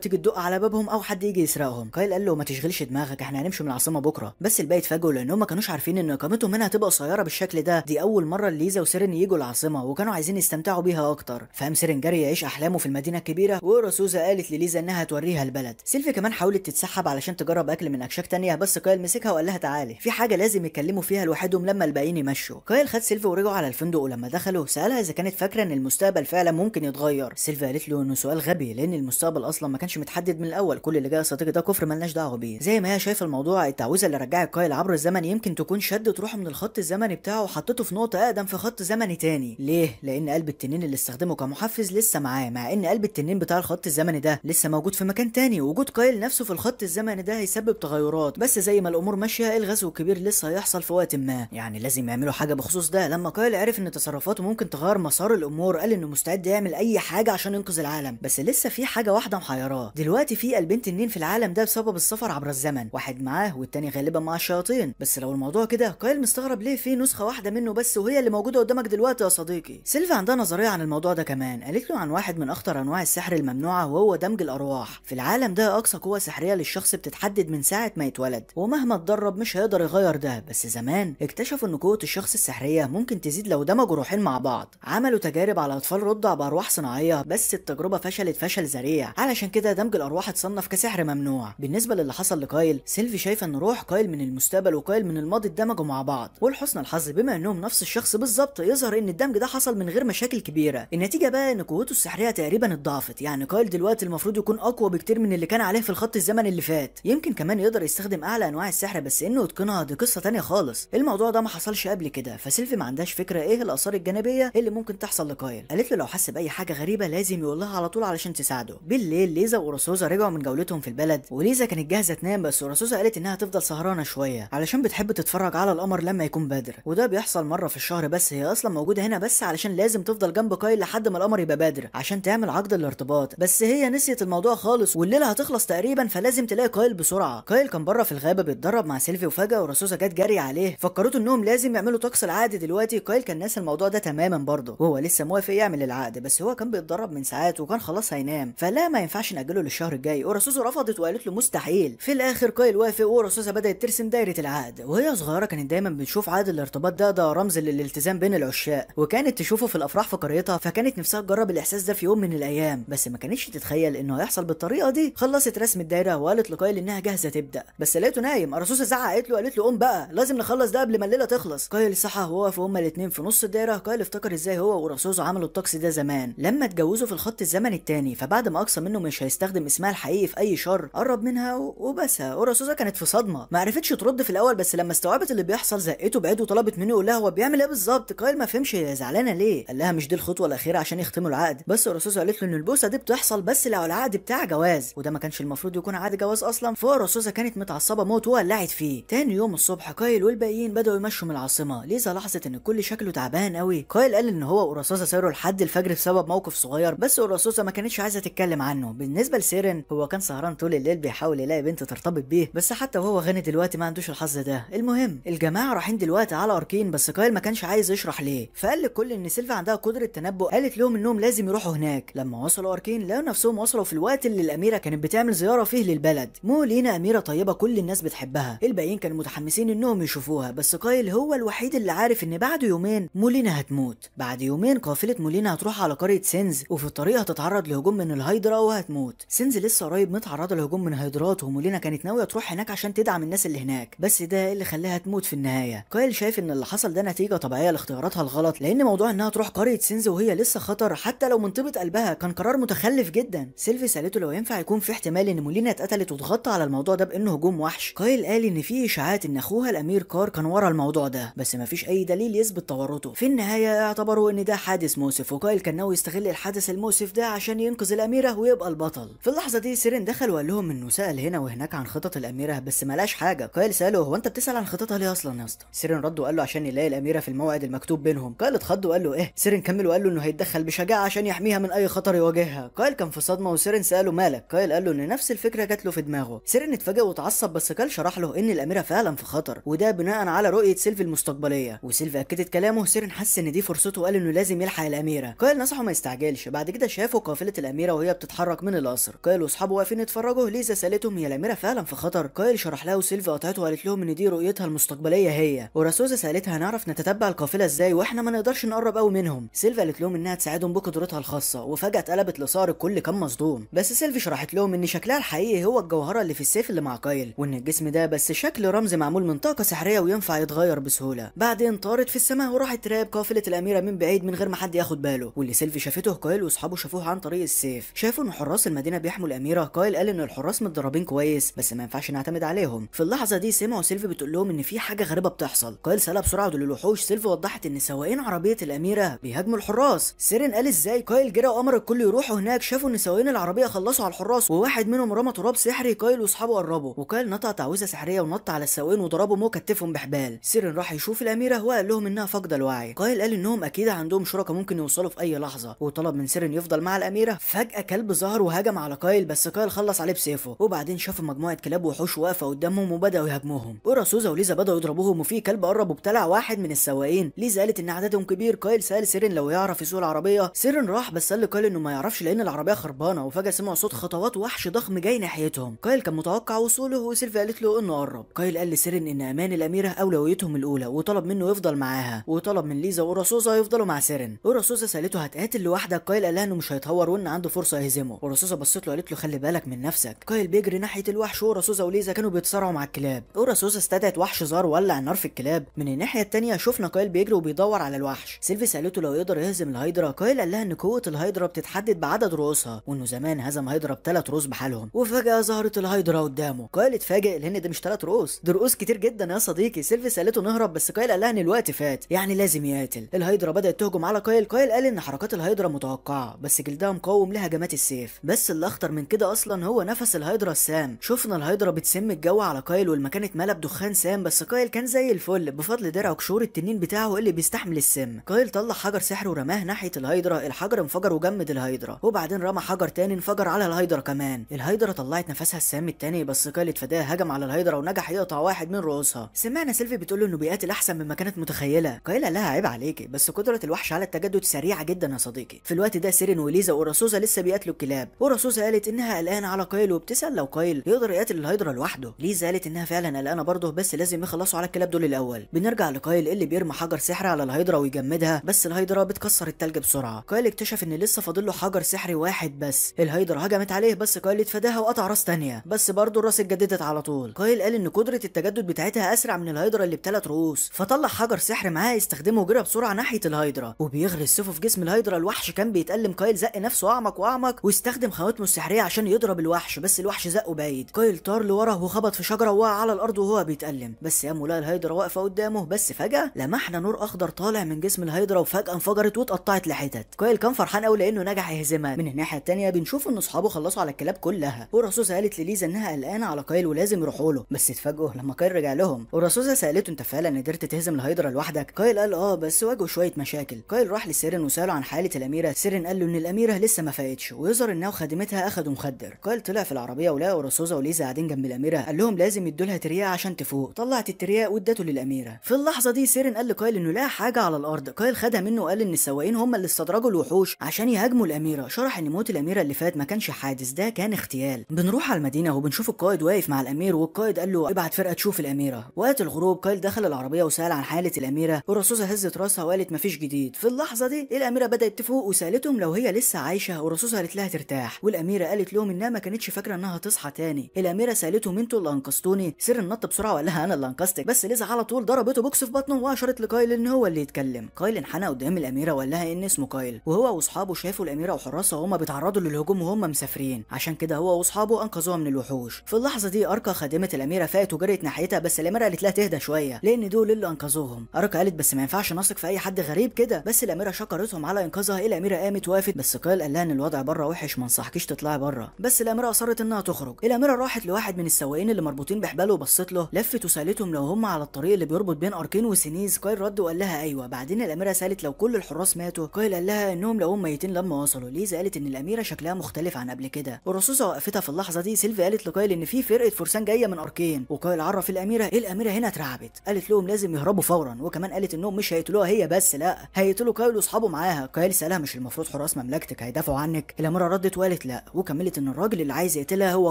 تيجي تدق على بابهم او حد يجي يسرقهم. كايل قال له ما تشغلش دماغك، احنا هنمشي من العاصمة بكره. بس الباقي اتفاجئوا لانهم ما كانوش عارفين ان اقامتهم هنا هتبقى قصيرة بالشكل ده. دي اول مرة ليزا وسيرين يجوا العاصمة وكانوا عايزين يستمتعوا بيها اكتر. فقام سيرين جري يعيش احلامه في المدينة الكبيرة، ورسوزا قالت لليزا انها توريها البلد. سيلفي كمان حاولت تتسحب علشان تجرب اكل من اكشاك تانية، بس كايل مسكها وقال لها تعالي، في حاجة لازم يتكلموا فيها لوحدهم لما الباقيين يمشوا. كايل خد سيلفي ورجعوا على الفندق، ولما دخلوا سالها اذا كانت فاكره ان المستقبل فعلا ممكن يتغير. سيلفي قالت له انه سؤال غبي لان المستقبل اصلا ما كانش متحدد من الاول، كل اللي جاي يا صديقي ده كفر مالناش دعوه بيه. زي ما هي شايفه الموضوع، التعويذه اللي رجعت كايل عبر الزمن يمكن تكون شدت روحه من الخط الزمني بتاعه وحطته في نقطة اقدم في خط زمني تاني. ليه؟ لان قلب التنين اللي استخدمه كمحفز لسه معاه، مع ان قلب التنين بتاع الخط الزمني ده لسه موجود في مكان تاني. وجود كايل نفسه في الخط الزمني ده هيسبب تغيرات، بس زي ما الامور ماشية الغزو الكبير لسه هيحصل في وقت ما، يعني لازم يعملوا حاجة بخصوص ده. لما كايل عرف ان تصرفاته ممكن تغير مسار الامور قال انه مستعد يعمل اي حاجة عشان ينقذ العالم، بس لسه في حاجة واحدة محيراه. دلوقتي في قلبين تنين في العالم ده بسبب السفر عبر الزمن، واحد معاه والتاني غالبا مع الشياطين. بس لو الموضوع كده كايل مستغرب ليه في نسخه واحدة منه بس وهي اللي موجودة قدامك دلوقتي يا صديقي. سيلفي عندها نظرية عن الموضوع ده كمان، قالت له عن واحد من اخطر انواع السحر الممنوعه وهو دمج الارواح. في العالم ده اقصى قوة سحريه للشخص بتتحدد من ساعة ما يتولد، ومهما اتدرب مش هيقدر يغير ده. بس زمان اكتشفوا ان قوة الشخص السحريه ممكن تزيد لو دمجوا روحين مع بعض. عملوا تجارب على اطفال رضع بارواح صناعية، بس التجربة فشلت فشل ذريع، علشان كده دمج الارواح اتصنف كسحر ممنوع. بالنسبة للي حصل لكايل، سيلفي شايفه ان روح كايل من المستقبل وكايل من الماضي اتدمجوا مع بعض، ولحسن الحظ بما انهم نفس الشخص بالظبط يظهر ان الدمج ده حصل من غير مشاكل كبيرة. النتيجة بقى ان قوته السحريه تقريبا اتضاعفت، يعني كايل دلوقتي المفروض يكون اقوى بكتير من اللي كان عليه في الخط الزمني اللي فات، يمكن كمان يقدر يستخدم اعلى انواع السحر، بس انه يتقنها دي قصة تانية خالص. الموضوع ده ما حصلش قبل كده، فسيلفي ما عندهاش فكرة ايه الاثار الجانبية اللي ممكن تحصل لكايل. قالت له لو حس باي حاجة غريبة لازم يقول لها على طول علشان تساعده. بالليل ليزا ورسوزا رجعوا من جولتهم في البلد، وليزا كانت جاهزة تنام، بس ورسوزا قالت انها تفضل سهرانة شوية علشان بتحب تتفرج على القمر لما يكون بدر، وده بيحصل مرة في الشهر بس. هي اصلا موجودة هنا بس علشان لازم تفضل جنب كايل لحد ما القمر يبقى بدر عشان تعمل عقد الارتباط، بس هي نسيت الموضوع خالص والليلة هتخلص تقريبا، فلازم تلاقي كايل بسرعة. كايل كان بره في الغابة بيتدرب مع سيلفي، وفجاة ورسوزا جت جري عليه، فكرته انهم لازم يعملوا طقس العقد دلوقتي. كايل كان ناسي الموضوع ده تماما برضه، وهو لسه موافق يعمل العقد، بس هو كان بيتدرب من ساعات وكان خلاص هينام، فلا ما ينفعش ناجله للشهر الجاي. ورسوزا رفضت وقالت له مستحيل. في الاخر كايل وافق، ورسوزا بدات ترسم دايرة العقد. وهي صغيرة كانت دايما بتشوف عقد الارتباط ده رمز للالتزام بين العشاق، وكانت تشوفه في الافراح في قريتها، فكانت نفسها تجرب الاحساس ده في يوم من الايام، بس ما كانتش تتخيل انه هيحصل بالطريقة دي. خلصت رسم الدايرة وقالت لكايل انها جاهزة تبدا، بس لقيته نايم. رسوزا زعقت له قالت له قوم بقى لازم نخلص ده قبل ما الليلة تخلص. كايل صحى ووقفوا هما الاثنين في نص الدايرة. كايل افتكر ازاي هو ورسوزا عملوا الطقس ده زمان لما اتجوزوا في الخط الزمني الثاني، فبعد ما اقسم منه مش هيستخدم اسمها الحقيقي في اي شر قرب منها وبسها. ورسوزا كانت في صدمة ما عرفتش ترد في الاول، بس لما استوعبت اللي بيحصل زقته بعيد وطلبت منه يقول لها هو بيعمل ايه بالظبط. كايل ما فهمش هي زعلانة ليه، قال لها مش دي الخطوة الاخيرة عشان يختموا العقد، بس رسوزا قالت له ان البوسه دي بتحصل بس لو العقد بتاع جواز، وده ما كانش المفروض يكون عقد جواز اصلا. فرسوزا كانت متعصبه موت وولعت فيه. تاني يوم الصبح كايل والباقيين بداوا يمشوا من العاصمة. ليزا لاحظت ان الكل شكله تعبان قوي. كايل قال ان هو ورسوزا سيروا لحد الفجر بسبب موقف صغير، بس ورسوزا ما كانتش عايزه تتكلم عنه. بالنسبة لسيرين هو كان سهران طول الليل بيحاول يلاقي بنت ترتبط بيه، بس حتى وهو غني دلوقتي ما عندوش الحظ ده. المهم الجماعة رايحين دلوقتي على اركين، بس كايل ما كانش عايز يشرح ليه، فقال للكل ان سيلفا عندها قدره تنبؤ، قالت لهم انهم لازم يروحوا هناك. لما وصلوا اركين لقوا نفسهم وصلوا في الوقت اللي الاميرة كانت بتعمل زيارة فيه للبلد. مولينا اميره طيبة كل الناس بتحبها، الباقيين كانوا متحمسين انهم يشوفوها، بس كايل هو الوحيد اللي عارف ان بعد يومين مولينا هتموت. بعد يومين قافله مولينا هتروح على قرية سينز، وفي الطريق هتتعرض لهجوم من الهيدرا وهتموت. سينز لسه قريب متعرضه لهجوم من هيدرات، ومولينا كانت ناوية تروح هناك عشان تدعم الناس اللي هناك، بس ده اللي خلاها تموت في النهاية. كايل شايف ان اللي حصل ده نتيجة طبيعية لاختياراتها الغلط، لان موضوع انها تروح قرية سينز وهي لسه خطر حتى لو من طيبة قلبها كان قرار متخلف جدا. سيلفي سالته لو ينفع يكون في احتمال ان مولينا اتقتلت وتغطى على الموضوع ده بانه هجوم وحش. كايل قال ان في اشاعات ان اخوها الامير كار كان ورا الموضوع ده، بس مفيش اي دليل يثبت تورطه. في النهاية اعتبروا ان ده حادث مؤسف، وكايل كان ناوي يستغل الحدث المؤسف ده عشان ينقذ الاميرة ويبقى البطل. في اللحظة دي سيرين دخل وقال لهم انه سال هنا وهناك عن خطط الاميرة بس ما لقاش حاجة. كايل ساله هو انت بتسال عن خططها ليه اصلا يا اسطى؟ سيرين رد وقال له عشان يلاقي الاميرة في الموعد المكتوب بينهم. كايل اتخض وقال له ايه؟ سيرين كمل وقال له انه هيتدخل بشجاعة عشان يحميها من اي خطر يواجهها. كايل كان في صدمة، وسيرين ساله مالك؟ كايل قال له ان نفس الفكرة جات له في دماغه. سيرين اتفاجئ واتعصب، بس كايل شرح له ان الاميرة فعلا في خطر، وده بناء على رؤية سيلفي المستقبلية، وسيلفي اكدت كلامه. سيرين حس ان دي فرصته وقال انه لازم لازم يلحق الاميرة. كايل نصحه ما يستعجلش. بعد كده شافوا قافله الاميرة وهي بتتحرك من القصر. كايل واصحابه واقفين يتفرجوا. ليزا سالتهم هي الاميرة فعلا في خطر؟ كايل شرح لها وسيلفي قطعته وقالت لهم ان دي رؤيتها المستقبلية هي. وراسوزا سالتها هنعرف نتتبع القافلة ازاي واحنا ما نقدرش نقرب قوي منهم؟ سيلفي قالت لهم انها تساعدهم بقدرتها الخاصة، وفجاة اتقلبت لصقر، الكل كان مصدوم. بس سيلفي شرحت لهم ان شكلها الحقيقي هو الجوهرة اللي في السيف اللي مع كايل، وان الجسم ده بس شكل رمز معمول من طاقة سحريه وينفع يتغير بسهولة. بعدين طارت في السماء وراحت تراقب قافله الاميرة من بعيد من غير ما حد ياخد باله، واللي سيلفي شافته كايل واصحابه شافوه عن طريق السيف. شافوا ان حراس المدينة بيحموا الاميرة. كايل قال ان الحراس متدربين كويس بس ما ينفعش نعتمد عليهم. في اللحظة دي سمعوا سيلفي بتقول لهم ان في حاجة غريبة بتحصل. كايل سالها بسرعة دول الوحوش. سيلفي وضحت ان سواقين عربية الاميرة بيهاجموا الحراس. سيرين قال ازاي؟ كايل جرى وامر الكل يروحوا هناك. شافوا ان سواقين العربية خلصوا على الحراس، وواحد منهم رمى تراب سحري. كايل واصحابه قربوا، وكايل نطق تعويذه سحريه ونط على السواقين وضربهم وكتفهم بحبال. سيرين راح يشوف الاميرة وقال لهم انها فاقده الوعي. كايل قال انهم اكيد عندهم شركاء ممكن يوصلوا في اي لحظة، وطلب من سيرين يفضل مع الاميرة. فجاة كلب ظهر وهجم على كايل، بس كايل خلص عليه بسيفه. وبعدين شافوا مجموعة كلاب وحوش واقفة قدامهم وبداوا يهاجموهم. وراسوزا وليزا بداوا يضربوهم، وفي كلب قرب وابتلع واحد من السواقين. ليزا قالت ان عددهم كبير. كايل سال سيرين لو يعرف يسوق العربية. سيرين راح بس قال لكايل انه ما يعرفش لان العربية خربانة. وفجاة سمعوا صوت خطوات وحش ضخم جاي ناحيتهم. كايل كان متوقع وصوله، وسيلفي قالت له انه قرب. كايل قال لسيرين ان امان الاميرة اولويتهم الاولى، وطلب منه يفضل معاها، وطلب من ليزا وراسوزا يفضلوا مع سيرين. وراسوزا سالته هتقاتل لوحدك؟ كايل قال لها انه مش هيتهور وان عنده فرصة يهزمه. وراسوزا بصت له قالت له خلي بالك من نفسك. كايل بيجري ناحية الوحش، وراسوزا وليزا كانوا بيتصارعوا مع الكلاب. وراسوزا استدعت وحش زار ولع النار في الكلاب. من الناحية الثانية شفنا كايل بيجري وبيدور على الوحش. سيلفي سالته لو يقدر يهزم الهيدرا. كايل قال لها ان قوة الهيدرا بتتحدد بعدد رؤوسها، وانه زمان هزم هيدرا بثلاث رؤوس بحالهم. وفجاة ظهرت الهيدرا قدامه. كايل اتفاجئ لان ده مش 3 رؤوس، ده رؤوس كتير جدا يا صديقي. سيلفي سالته نهرب، بس كايل قال لها ان الوقت فات، يعني لازم يقاتل. الهيدرا بدات تهجم على كايل. كايل قال ان حركات الهيدرا متوقعه، بس جلدها مقاوم لهجمات السيف. بس الاخطر من كده اصلا هو نفس الهيدرا السام. شفنا الهيدرا بتسم الجو على كايل، والمكان اتملى بدخان سام، بس كايل كان زي الفل بفضل درع قشور التنين بتاعه اللي بيستحمل السم. كايل طلع حجر سحر ورماه ناحية الهيدرا. الحجر انفجر وجمد الهيدرا، وبعدين رمى حجر تاني انفجر على الهيدرا كمان. الهيدرا طلعت نفسها السام التاني، بس كايل اتفاداه، هجم على الهيدرا ونجح يقطع واحد من رؤوسها. سمعنا سيلفي بتقول له انه بيقاتل احسن مما كانت متخيله. كايل قال لها عيب عليكي، بس قدره الوحش على التجدد سريعة جدا يا صديقي. في الوقت ده سيرين وليزا وراسوزا لسه بيقاتلوا الكلاب. وراسوزا قالت انها قلقانة على كايل وبتسال لو كايل يقدر يقاتل الهيدرا لوحده. ليزا قالت انها فعلا قلقانة برضه، بس لازم يخلصوا على الكلاب دول الاول. بنرجع لكايل اللي بيرمي حجر سحري على الهيدرا ويجمدها، بس الهيدرا بتكسر التلج بسرعة. كايل اكتشف ان لسه فاضل له حجر سحري واحد بس. الهيدرا هجمت عليه، بس كايل اتفاداها وقطع راس تانية، بس برضه الراس اتجددت على طول. كايل قال ان قدره التجدد بتاعتها اسرع من الهيدرا اللي بثلاث رؤوس، فطلع حجر سحر معاه يستخدمه وجرى بسرعة ناحية الهيدرا، وبيغرس سيفه في جسم الهيدرا. الوحش كان بيتألم. كايل زق نفسه اعمق واعمق واستخدم خواتمه السحريه عشان يضرب الوحش، بس الوحش زقه بعيد. كايل طار لورا وخبط في شجرة ووقع على الارض وهو بيتألم، بس قام ولقى الهيدرا واقفة قدامه. بس فجاة لمحنا نور اخضر طالع من جسم الهيدرا، وفجاة انفجرت واتقطعت لحتت. كايل كان فرحان قوي لانه نجح يهزمها. من الناحية الثانية بنشوف ان اصحابه خلصوا على الكلاب كلها. وراسوزا قالت لليزا انها قلقانة على كايل ولازم يروحوا له، بس اتفاجئوا لما كايل رجع لهم. وراسوزا سالته انت فعلا قدرت تهزم الهيدرا لوحدك؟ كايل قال اه، بس واجهوا شوية مشاكل. كايل راح لسيرين وساله عن حاله الاميرة. سيرين قال له ان الاميرة لسه ما فاقتش، ويظهر انها وخادمتها اخدوا مخدر. كايل طلع في العربية ولقى راسوزا وليزا قاعدين جنب الاميرة، قال لهم لازم يدوا لها ترياق عشان تفوق. طلعت الترياق وادته للاميره. في اللحظة دي سيرين قال لكايل انه لقى حاجة على الارض. كايل خدها منه وقال ان السواقين هم اللي استدرجوا الوحوش عشان يهاجموا الاميرة. شرح ان موت الاميرة اللي فات ما كانش حادث، ده كان اغتيال. بنروح على المدينة وبنشوف القائد واقف مع الامير، والقائد قال له ابعت فرقه تشوف الاميرة. وقت الغروب كايل دخل العربية وسال عن حاله الاميرة، وراسوزا هزت راسها وقالت مفيش جديد. في اللحظة دي الاميرة بدات تفوق وسالتهم لو هي لسه عايشه، وراسوزا قالت لها ترتاح. والاميره قالت لهم انها ما كانتش فاكره انها تصحى تاني. الاميرة سالتهم انتوا اللي انقذتوني؟ سيرين نط بسرعة وقال لها انا اللي انقذتك، بس ليزا على طول ضربته بوكس في بطنه واشرت لكايل ان هو اللي يتكلم. كايل انحنى قدام الاميرة وقال لها ان اسمه كايل، وهو واصحابه شافوا الاميرة وحراسها وهما بيتعرضوا للهجوم وهم مسافرين، عشان كده هو واصحابه انقذوها من الوحوش. في اللحظة دي اركا خادمه الاميرة فاقت وجريت ناحيتها، بس الاميرة قالت لها تهدى شوية لان دول اللي انقذوهم. اركا قالت بس ما ينفعش نثق في اي حد غريب كده، بس الاميرة شكرتهم على انقاذها. الاميرة قامت وقفت، بس كايل قال لها ان الوضع بره وحش، ما انصحكيش تطلعي بره، بس الاميرة اصرت انها تخرج. الاميرة راحت لواحد من السواقين اللي مربوطين بحباله وبصت له، لفت وسالتهم لو هم على الطريق اللي بيربط بين اركين وسينيز. كايل رد وقال لها ايوه. بعدين الاميرة سالت لو كل الحراس ماتوا، كايل قال لها انهم لو هم ميتين لما وصلوا. ليزا قالت ان الاميرة شكلها مختلف عن قبل كده، والرصاصه وقفتها في اللحظة دي. سيلفي قالت لكايل ان في فرقه فرسان جاية من اركين، وكايل عرف الاميرة. الاميرة هنا اترعبت، قالت لهم لازم يهربوا فورا، وكمان قالت انهم مش هيقتلوها هي بس، لا هيقتلوا هيقتلوا كايل واصحابه معاها. كايل سالها مش المفروض حراس مملكتك هيدافعوا عنك؟ الاميرة ردت وقالت لا، وكملت ان الراجل اللي عايز يقتلها هو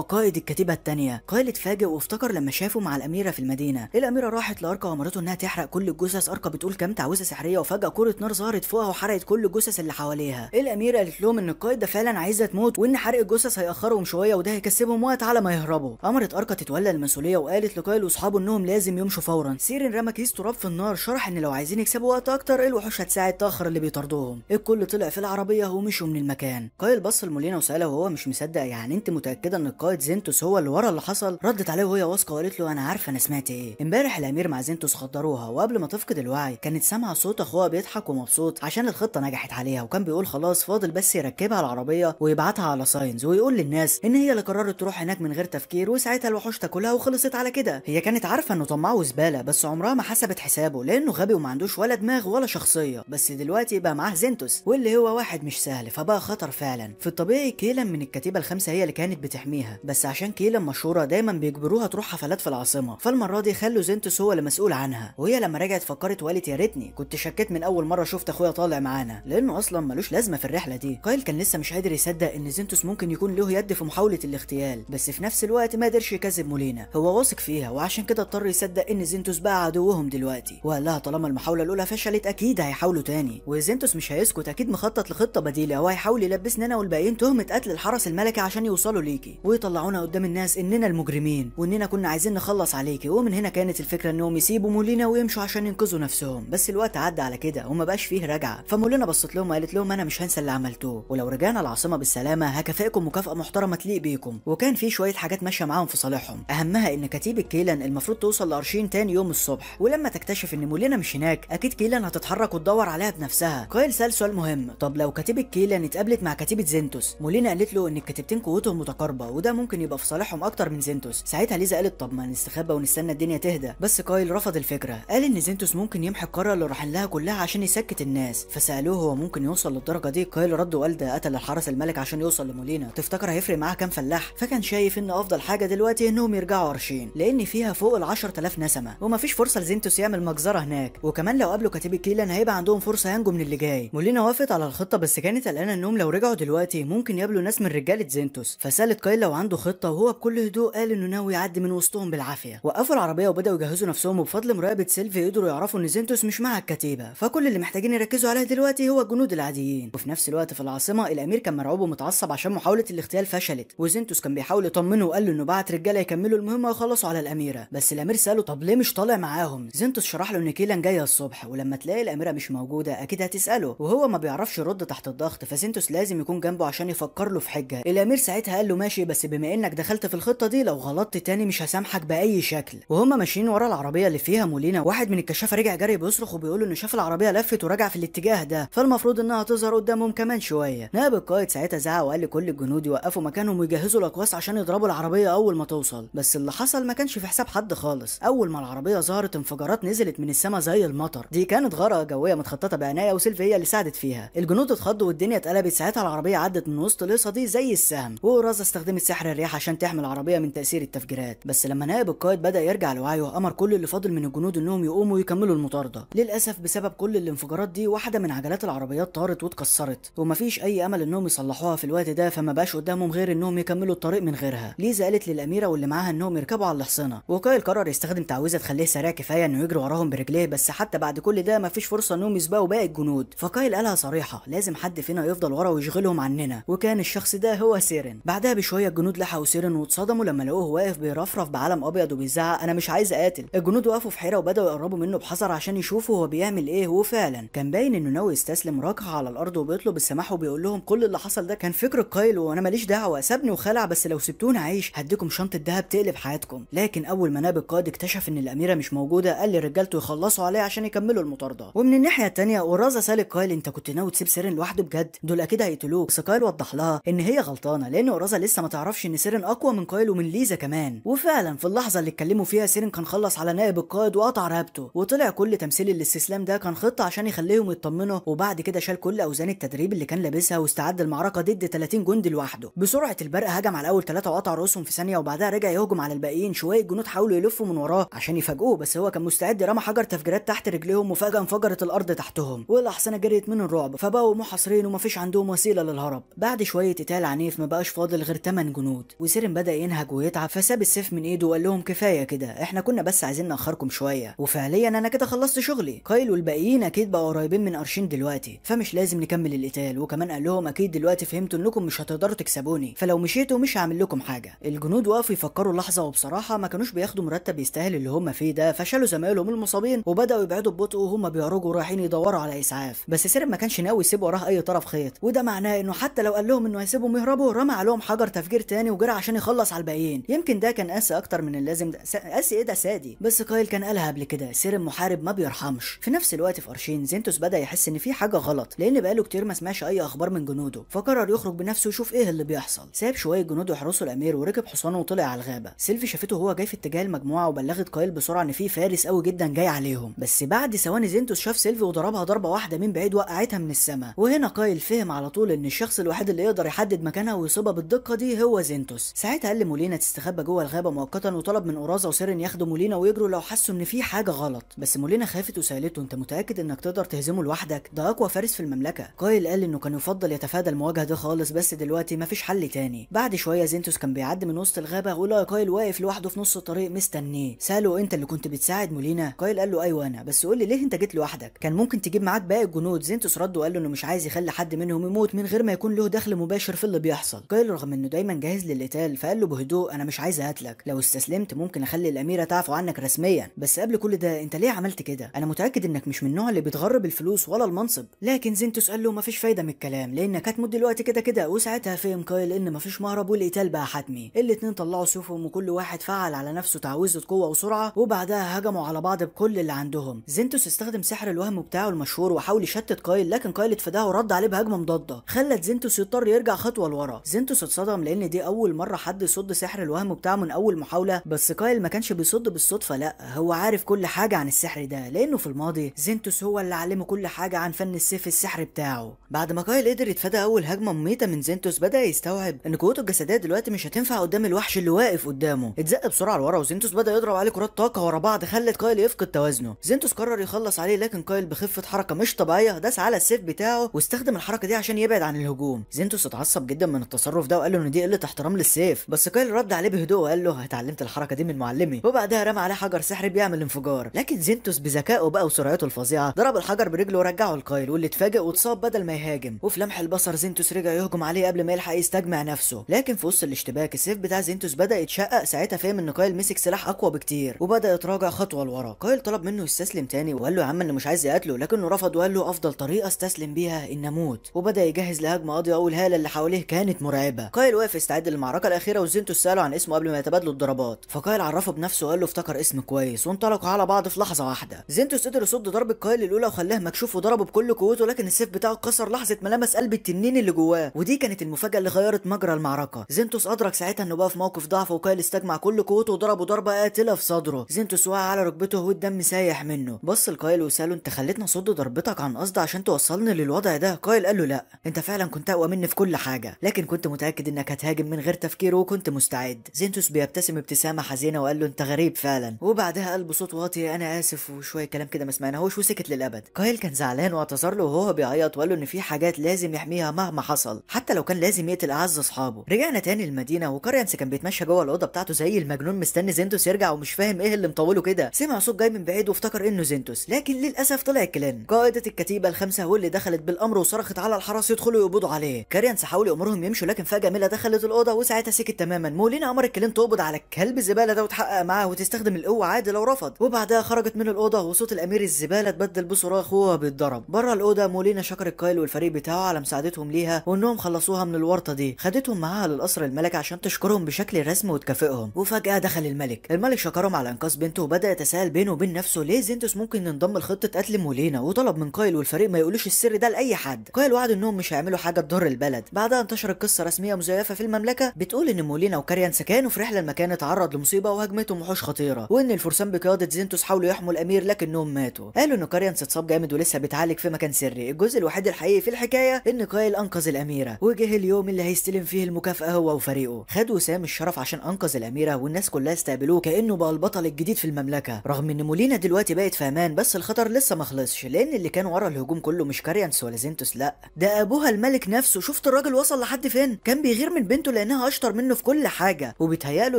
قائد الكتيبة الثانية. كايل اتفاجئ وافتكر لما شافه مع الاميرة في المدينة. الاميرة راحت لاركا وامرته انها تحرق كل الجثث. اركا بتقول كام تعويذه سحريه، وفجاة كره نار ظهرت فوقها وحرقت كل الجثث اللي حواليها. الاميرة قالت لهم ان القائد ده فعلا عايزها تموت، وان حرق الجثث هيأخرهم شوية وده هيكسبهم وقت على ما يهربوا. امرت اركا تتولى المسؤولية وقالت لكايل واصحابه انهم لازم يمشوا فورا. سيرين رمى كيس تراب في النار، شرح ان لو عايزين يكسبوا وقت اكتر الوحوش هتساعد تاخر اللي بيطاردوهم. الكل طلع في العربية ومشوا من المكان. كايل بص لمولينا وسالها وهو مش مصدق، يعني انت متاكدة ان القائد زينتوس هو اللي ورا اللي حصل؟ ردت عليه وهي واثقة وقالت له انا عارفه انا سمعت ايه. امبارح الامير مع زينتوس خدروها، وقبل ما تفقد الوعي كانت سامعه صوت اخوها بيضحك ومبسوط عشان الخطة نجحت عليها، وكان بيقول خلاص فاضل بس يركبها العربية ويبعتها على ساينز ويقول للناس ان هي اللي قررت تروح هناك من غير تفكير، وساعتها الوحوش تاكلها وخلصت على كده. هي كانت عارفه انه طماع وزباله، بس عمرها ما حسبت حسابه لانه غبي وما عندوش ولا دماغ ولا شخصية. بس دلوقتي بقى معاه زينتوس واللي هو واحد مش سهل، فبقى خطر فعلا. في الطبيعي كيلان من الكتيبة الخمسة هي اللي كانت بتحميها، بس عشان كيلان مشهورة دايما بيجبروها تروح حفلات في العاصمة، فالمره دي خلوا زينتوس هو اللي مسؤول عنها. وهي لما رجعت فكرت وقالت يا ريتني كنت شكيت من اول مرة شفت اخويا طالع معانا، لانه اصلا ملوش لازمه في الرحلة دي. كايل كان لسه مش قادر يصدق ان زينتوس ممكن يكون له يد في محاولة الاغتيال، بس في نفس الوقت ما قدرش يكذب مولينا، هو واثق فيها وعشان كده اضطر يصدق ان زينتوس بقى عدوهم دلوقتي. وقال لها طالما المحاولة الاولى فشلت اكيد هيحاولوا تاني، وزينتوس مش هيسكت، اكيد مخطط لخطة بديله وهيحاول يلبسنا انا والباقيين تهمه قتل الحرس الملكي عشان يوصلوا ليكي ويطلعونا قدام الناس اننا المجرمين واننا كنا عايزين نخلص عليكي. ومن هنا كانت الفكرة انهم يسيبوا مولينا ويمشوا عشان ينقذوا نفسهم، بس الوقت عدى على كده وما بقاش فيه رجعه. فمولينا بصت لهم وقالت لهم انا مش هنسى اللي عملتوه، ولو رجعنا العاصمة بالسلامة هكافئكم مكافاة محترمه تليق بيكم. وكان في شوية حاجات ماشية معاهم في صالحهم، اهمها ان كتيبة كيلان المفروض توصل لارشين تاني يوم الصبح، ولما تكتشف ان مولينا مش هناك اكيد كيلان هتتحرك وتدور عليها بنفسها. كايل سال سؤال مهم، طب لو كتيبة كيلان اتقابلت مع كتيبة زينتوس؟ مولينا قالت له ان الكتيبتين قوتهم متقاربة وده ممكن يبقى في صالحهم اكتر من زينتوس. ساعتها ليزا قالت طب ما نستخبى ونستنى الدنيا تهدى، بس كايل رفض الفكرة، قال ان زينتوس ممكن يمحي القارة اللي رايحين لها كلها عشان يسكت الناس. فسالوه هو ممكن يوصل للدرجة دي؟ كايل رد وقال ده قتل الحرس الملك عشان يوصل لمولينا، تفتكر هيفرق معاه كام فلاح؟ فكان شايف ان افضل حاجة دلوقتي انهم يرجعوا ارشين لان فيها فوق ال 10000 نسمه ومفيش فرصة لزينتوس يعمل مجزرة هناك، وكمان لو قابلوا كتيبة كيلان هيبقى عندهم فرصة ينجوا من اللي جاي. مولينا وافقت على الخطة، بس كانت قلقانة انهم لو رجعوا دلوقتي ممكن يقابلوا ناس من رجاله زينتوس. فسالت كايل لو عنده خطه، وهو بكل هدوء قال انه ناوي يعدي من وسطهم بالعافية. وقفوا العربية وبداوا يجهزوا نفسهم، وبفضل مراقبة سيلفي قدروا يعرفوا ان زينتوس مش مع الكتيبة، فكل اللي محتاجين يركزوا عليه دلوقتي هو الجنود العاديين. وفي نفس الوقت في العاصمة الامير كان مرعوب ومتعصب عشان محاولة الاغتيال فشلت، وزينتوس كان بيحاول يطمنه وقال له انه بعت رجاله يكملوا المهمة ويخلصوا على الاميرة، بس الامير ساله طب ليه مش طالع معاهم؟ زينتوس شرح له ان كيلان جاية الصبح ولما تلاقي الاميرة مش موجودة اكيد هتساله، وهو ما بيعرفش يرد تحت الضغط، فزينتوس لازم يكون جنبه عشان يفكر له في حجه. الامير ساعتها قال له ماشي، بس بما انك دخلت في الخطة دي لو غلطت تاني مش هسامحك باي شكل. وهما ماشيين ورا العربية اللي فيها مولينا، واحد من الكشافه رجع جري بيصرخ وبيقول انه شاف العربية لفت ورجع في الاتجاه ده، فالمفروض انها تظهر قدامهم كمان شوية. نائب القائد ساعتها زعق وقال لكل الجنود يوقفوا مكانهم ويجهزوا الاقواس عشان يضربوا العربية اول ما توصل، بس اللي حصل ما كانش في حساب حد خالص. اول ما العربية ظهرت انفجارات نزلت من السماء زي المطر، دي كانت غارة جوية متخططه بعناية وسيلفي هي اللي ساعدت فيها. الجنود اتخضوا والدنيا اتقلبت. ساعتها العربية عدت من وسط الهيصه دي زي السهم، ورازا استخدمت سحر الرياح عشان تحمي العربية من تاثير التفجيرات. بس لما نائب القائد بدا يرجع لوعيه امر كل اللي فاضل من الجنود انهم يقوموا ويكملوا المطارده. للاسف بسبب كل الانفجارات دي واحدة من عجلات العربيات طارت واتكسرت، ومفيش اي امل انهم يصلحوها في الوقت ده، فما بقاش قدامهم غير انهم يكملوا الطريق من غيرها. ليزا قالت للاميره واللي معاها انهم يركبوا على الحصانة، وكايل قرر يستخدم تعويذه تخليه سريع كفاية انه يجري وراهم برجليه، بس حتى بعد كل ده مفيش فرصة انهم يسبقوا باقي الجنود. فكايل قالها صريحه لازم حد فينا يفضل ورا ويشغلهم عننا، وكان الشخص ده هو سيرن. بعدها بشوية الجنود لحقوا سيرن واتصدموا لما لقوه واقف بيرفرف بعلم ابيض وبيزعق انا مش عايز اقاتل. الجنود وقفوا في حيره وبداوا يقربوا منه بحذر عشان يشوفوا هو بيعمل ايه، وفعلا كان باين انه ناوي يستسلم. راكع على الارض وبيطلب السماح وبيقول لهم كل اللي حصل ده كان فكر كايل وانا ماليش دعوه، سابني وخلع، بس لو سبتوني اعيش هديكم شنطه دهب تقلب حياتكم. لكن اول ما نائب القائد اكتشف ان الاميرة مش موجودة قال لرجالته يخلصوا عليه عشان يكملوا المطارده. ومن الناحية الثانية ورازا سالت كايل انت كنت ناوي تسيب سيرن لوحده بجد؟ دول اكيد هيقتلوك. بس كايل وضح لها ان هي غلطانة لان ورازا لسه ما تعرفش ان سيرن اقوى من كايل ومن ليزا كمان. وفعلا في اللحظة اللي اتكلموا فيها سيرن كان خلص على نائب القائد وقطع رقبته، وطلع كل تمثيل الاستسلام ده كان خطه عشان يخليهم يطمنوا. وبعد كده شال كل اوزان التدريب اللي كان لابسها واستعد المعركة ضد 30 جندي لوحده. بسرعة البرق هجم على اول 3 وقطع رؤوسهم في ثانية، وبعدها رجع يهجم على الباقيين. شوية الجنود حاولوا يلفوا من وراه عشان يفاجئوه، بس هو كان مستعد، رمى حجر تفجيرات تحت رجليهم وفجاة انفجرت الارض تحتهم. تحتهم، والاحصنه جريت من الرعب فبقوا محاصرين ومفيش عندهم وسيلة للهرب. بعد شوية قتال عنيف ما بقاش فاضل غير 8 جنود، وسيرن بدا ينهج ويتعب فساب السيف من ايده وقال لهم كفاية كده، احنا كنا بس عايزين ناخركم شوية، وفعليا انا كده خلصت شغلي. كايل والباقيين اكيد بقوا قريبين من ارشين دلوقتي فمش لازم نكمل القتال، وكمان قال لهم اكيد دلوقتي فهمتوا انكم مش هتقدروا تكسبوني، فلو مشيتوا مش هعمل لكم حاجة. الجنود وقفوا يفكروا لحظة، وبصراحة ما كانوش بياخدوا مرتب يستاهل اللي هم فيه ده، فشالوا زمايلهم المصابين وبداوا يبعدوا ببطء وهم بيعرجوا رايحين يدوروا على اسعاف. بس سيرن ما كانش ناوي يسيب وراه اي طرف خيط، وده معناه انه حتى لو قال لهم انه هيسيبهم يهربوا رمى عليهم حجر تفجير تاني وجرى عشان يخلص على الباقيين. يمكن ده كان قاسي اكتر من اللازم، قاسي ايه ده سادي، بس كايل كان قالها قبل كده، سيرن محارب ما بيرحمش. في نفس الوقت في ارشين زينتوس بدا يحس ان في حاجة غلط، لان بقاله كتير ما سمعش اي اخبار من جنوده، فقرر يخرج بنفسه يشوف ايه اللي بيحصل. ساب شوية جنود يحرسوا الامير وركب حصانه وطلع على الغابة. سيلفي شافته وهو جاي في اتجاه المجموعة وبلغت كايل بسرعة ان في فارس قوي جدا جاي عليهم، بس بعد ثواني زينتوس شاف سيلفي وضربها ضربه واحدة من بعيد وقعتها من السماء. وهنا كايل فهم على طول ان الشخص الوحيد اللي يقدر يحدد مكانها ويصيبها بالدقه دي هو زينتوس. ساعتها قال لمولينا تستخبى جوه الغابة مؤقتا، وطلب من اورازا وسيرن ياخدوا مولينا ويجروا لو حسوا ان في حاجة غلط. بس مولينا خافت وسالته انت متاكد انك تقدر تهزمه لوحدك؟ ده اقوى فارس في المملكة. كايل قال انه كان يفضل يتفادى المواجهة دي خالص، بس دلوقتي مفيش حل تاني. بعد شوية زينتوس كان بيعدي من وسط الغابة ولقى كايل واقف لوحده في نص الطريق مستنيه. ساله انت اللي كنت بتساعد مولينا؟ كايل قال له ايوه انا، بس قول لي ليه انت جيت لوحدك؟ كان ممكن تجيب معاك باقي الجنود. زينتوس رد وقال له انه مش عايز يخلي حد منهم يموت من غير ما يكون له دخل مباشر في اللي بيحصل. كايل رغم انه دايما جاهز للقتال فقال له بهدوء انا مش عايز اقتلك، لو استسلمت ممكن اخلي الاميرة تعفو عنك رسميا، بس قبل كل ده انت ليه عملت كده؟ انا متاكد انك مش من النوع اللي بيتغر بالفلوس ولا المنصب. لكن زينتوس قال له مفيش فايده من الكلام لانك هتموت دلوقتي كده كده. وساعتها فهم كايل ان مفيش مهرب والقتال بقى حتمي. الاتنين طلعوا سيوفهم وكل واحد فعل على نفسه تعويذه قوة وسرعة، وبعدها هجموا على بعض بكل اللي عندهم. زينتوس استخدم سحر الوهم بتاعه المشهور وحاول يشتت كايل، لكن كايل اتفاداه ورد عليه بهجمه مضادة خلت زينتوس يضطر يرجع خطوة لورا. زينتوس اتصدم لان دي اول مرة حد يصد سحر الوهم بتاعه من اول محاولة، بس كايل ما كانش بيصد بالصدفة، لا هو عارف كل حاجة عن السحر ده لانه في الماضي زينتوس هو اللي علمه كل حاجة عن فن السيف السحري بتاعه. بعد ما كايل قدر يتفادى اول هجمة مميته من زينتوس بدا يستوعب ان قوته الجسدية دلوقتي مش هتنفع قدام الوحش اللي واقف قدامه. اتزق بسرعة لورا وزينتوس بدا يضرب عليه كرات طاقة ورا بعض خلت كايل يفقد توازنه. زينتوس قرر يخلص عليه، لكن كايل بخفة حركة مش طبيعية داس على السيف بتاعه واستخدم الحركة دي عشان يبعد عن الهجوم. زينتوس اتعصب جدا من التصرف ده وقال له ان دي قلة احترام للسيف، بس كايل رد عليه بهدوء وقال له اتعلمت الحركة دي من معلمي، وبعدها رمى عليه حجر سحري بيعمل انفجار. لكن زينتوس بذكائه بقى وسرعته الفظيعة ضرب الحجر برجله ورجعه لكايل واللي اتفاجئ واتصاب بدل ما يهاجم. وفي لمح البصر زينتوس رجع يهجم عليه قبل ما يلحق يستجمع نفسه، لكن في وسط الاشتباك السيف بتاع زينتوس بدا يتشقق. ساعتها فهم ان كايل مسك سلاح اقوى بكتير وبدا يتراجع خطوة لورا. كايل طلب منه يستسلم تاني وقال له يا عم انه مش عايز يقتله، لكنه رفض وقال له افضل طريقه استسلم بيها ان اموت، وبدا يجهز لهجمه قاضيه. والهاله اللي حواليه كانت مرعبة. كايل واقف يستعد للمعركة الاخيرة وزينتوس ساله عن اسمه قبل ما يتبادلوا الضربات، فكايل عرفه بنفسه وقال له افتكر اسم كويس، وانطلقوا على بعض في لحظة واحدة. زينتوس قدر يصد ضربه كايل الاولى وخلاه مكشوف وضربه بكل قوته، لكن السيف بتاعه اتكسر لحظة ما لمس قلب التنين اللي جواه، ودي كانت المفاجاة اللي غيرت مجرى المعركة. زينتوس ادرك ساعتها انه بقى في موقف ضعف، وكايل استجمع كل قوته وضربه ضربه قاتله في صدره. زينتوس وقع على ركبته والدم سايح منه. بص لكايل وساله انت خليتني اصد ضربتك عن قصد عشان توصلني للوضع ده؟ كايل قال له لا، انت فعلا كنت اقوى مني في كل حاجة، لكن كنت متاكد انك هتهاجم من غير تفكير وكنت مستعد. زينتوس بيبتسم ابتسامة حزينة وقال له انت غريب فعلا، وبعدها قال بصوت واطي انا اسف وشوية كلام كده ما سمعناهوش وسكت للابد. كايل كان زعلان واعتذر له وهو بيعيط وقال له ان في حاجات لازم يحميها مهما حصل، حتى لو كان لازم يقتل اعز اصحابه. رجعنا تاني للمدينة وكاريانس كان بيتمشى جوه الاوضة بتاعته زي المجنون مستني زينتوس يرجع ومش فاهم ايه اللي مطولة كده. سمع صوت جاي من بعيد وافتكر انه زينتوس، لكن للاسف طلع كلين قائده الكتيبة الخمسة هو اللي دخلت بالامر وصرخت على الحرس يدخلوا يقبضوا عليه. كاريانس حاول يامرهم يمشوا، لكن فجاة ميلا دخلت الاوضة وساعتها سكت تماما. مولينا امرت كلين تقبض على الكلب الزبالة ده وتحقق معاه وتستخدم القوة عادي لو رفض. وبعدها خرجت من الاوضة وصوت الامير الزبالة اتبدل بصراخ وهو بيتضرب. بره الاوضة مولينا شكرت كايل والفريق بتاعه على مساعدتهم ليها وانهم خلصوها من الورطة دي. خدتهم معاها للقصر الملك عشان تشكرهم بشكل رسمي وتكافئهم. وفجاة دخل الملك. الملك شكرهم على انقاذ بنته وبدا يتساءل بينه وبين نفسه ليه زينتوس ممكن ينضم لخطة قتل مولينا، وطلب من كايل والفريق ما يقولوش السر ده لاي حد. كايل وعد انهم مش هيعملوا حاجة تضر البلد. بعدها انتشرت قصة رسمية مزيفة في المملكة بتقول ان مولينا وكاريانس كانوا في رحله المكان اتعرض لمصيبه وهجمتهم وحوش خطيرة، وان الفرسان بقيادة زينتوس حاولوا يحموا الامير لكنهم ماتوا. قالوا ان كاريانس اتصاب جامد ولسه بيتعالج في مكان سري. الجزء الوحيد الحقيقي في الحكاية ان كايل انقذ الاميرة، وجه اليوم اللي هيستلم فيه المكافاة هو وفريقه. خد وسام الشرف عشان انقذ الاميرة والناس كلها استقبلوه كانه بقى البطل الجديد في المملكة. رغم ان مولينا دلوقتي بقت في امان بس الخطر لسه ما خلصش. خلصش، لان اللي كان ورا الهجوم كله مش كاريانس ولا زينتوس، لا ده ابوها الملك نفسه. شفت الراجل وصل لحد فين؟ كان بيغير من بنته لانها اشطر منه في كل حاجة، وبيتهيأله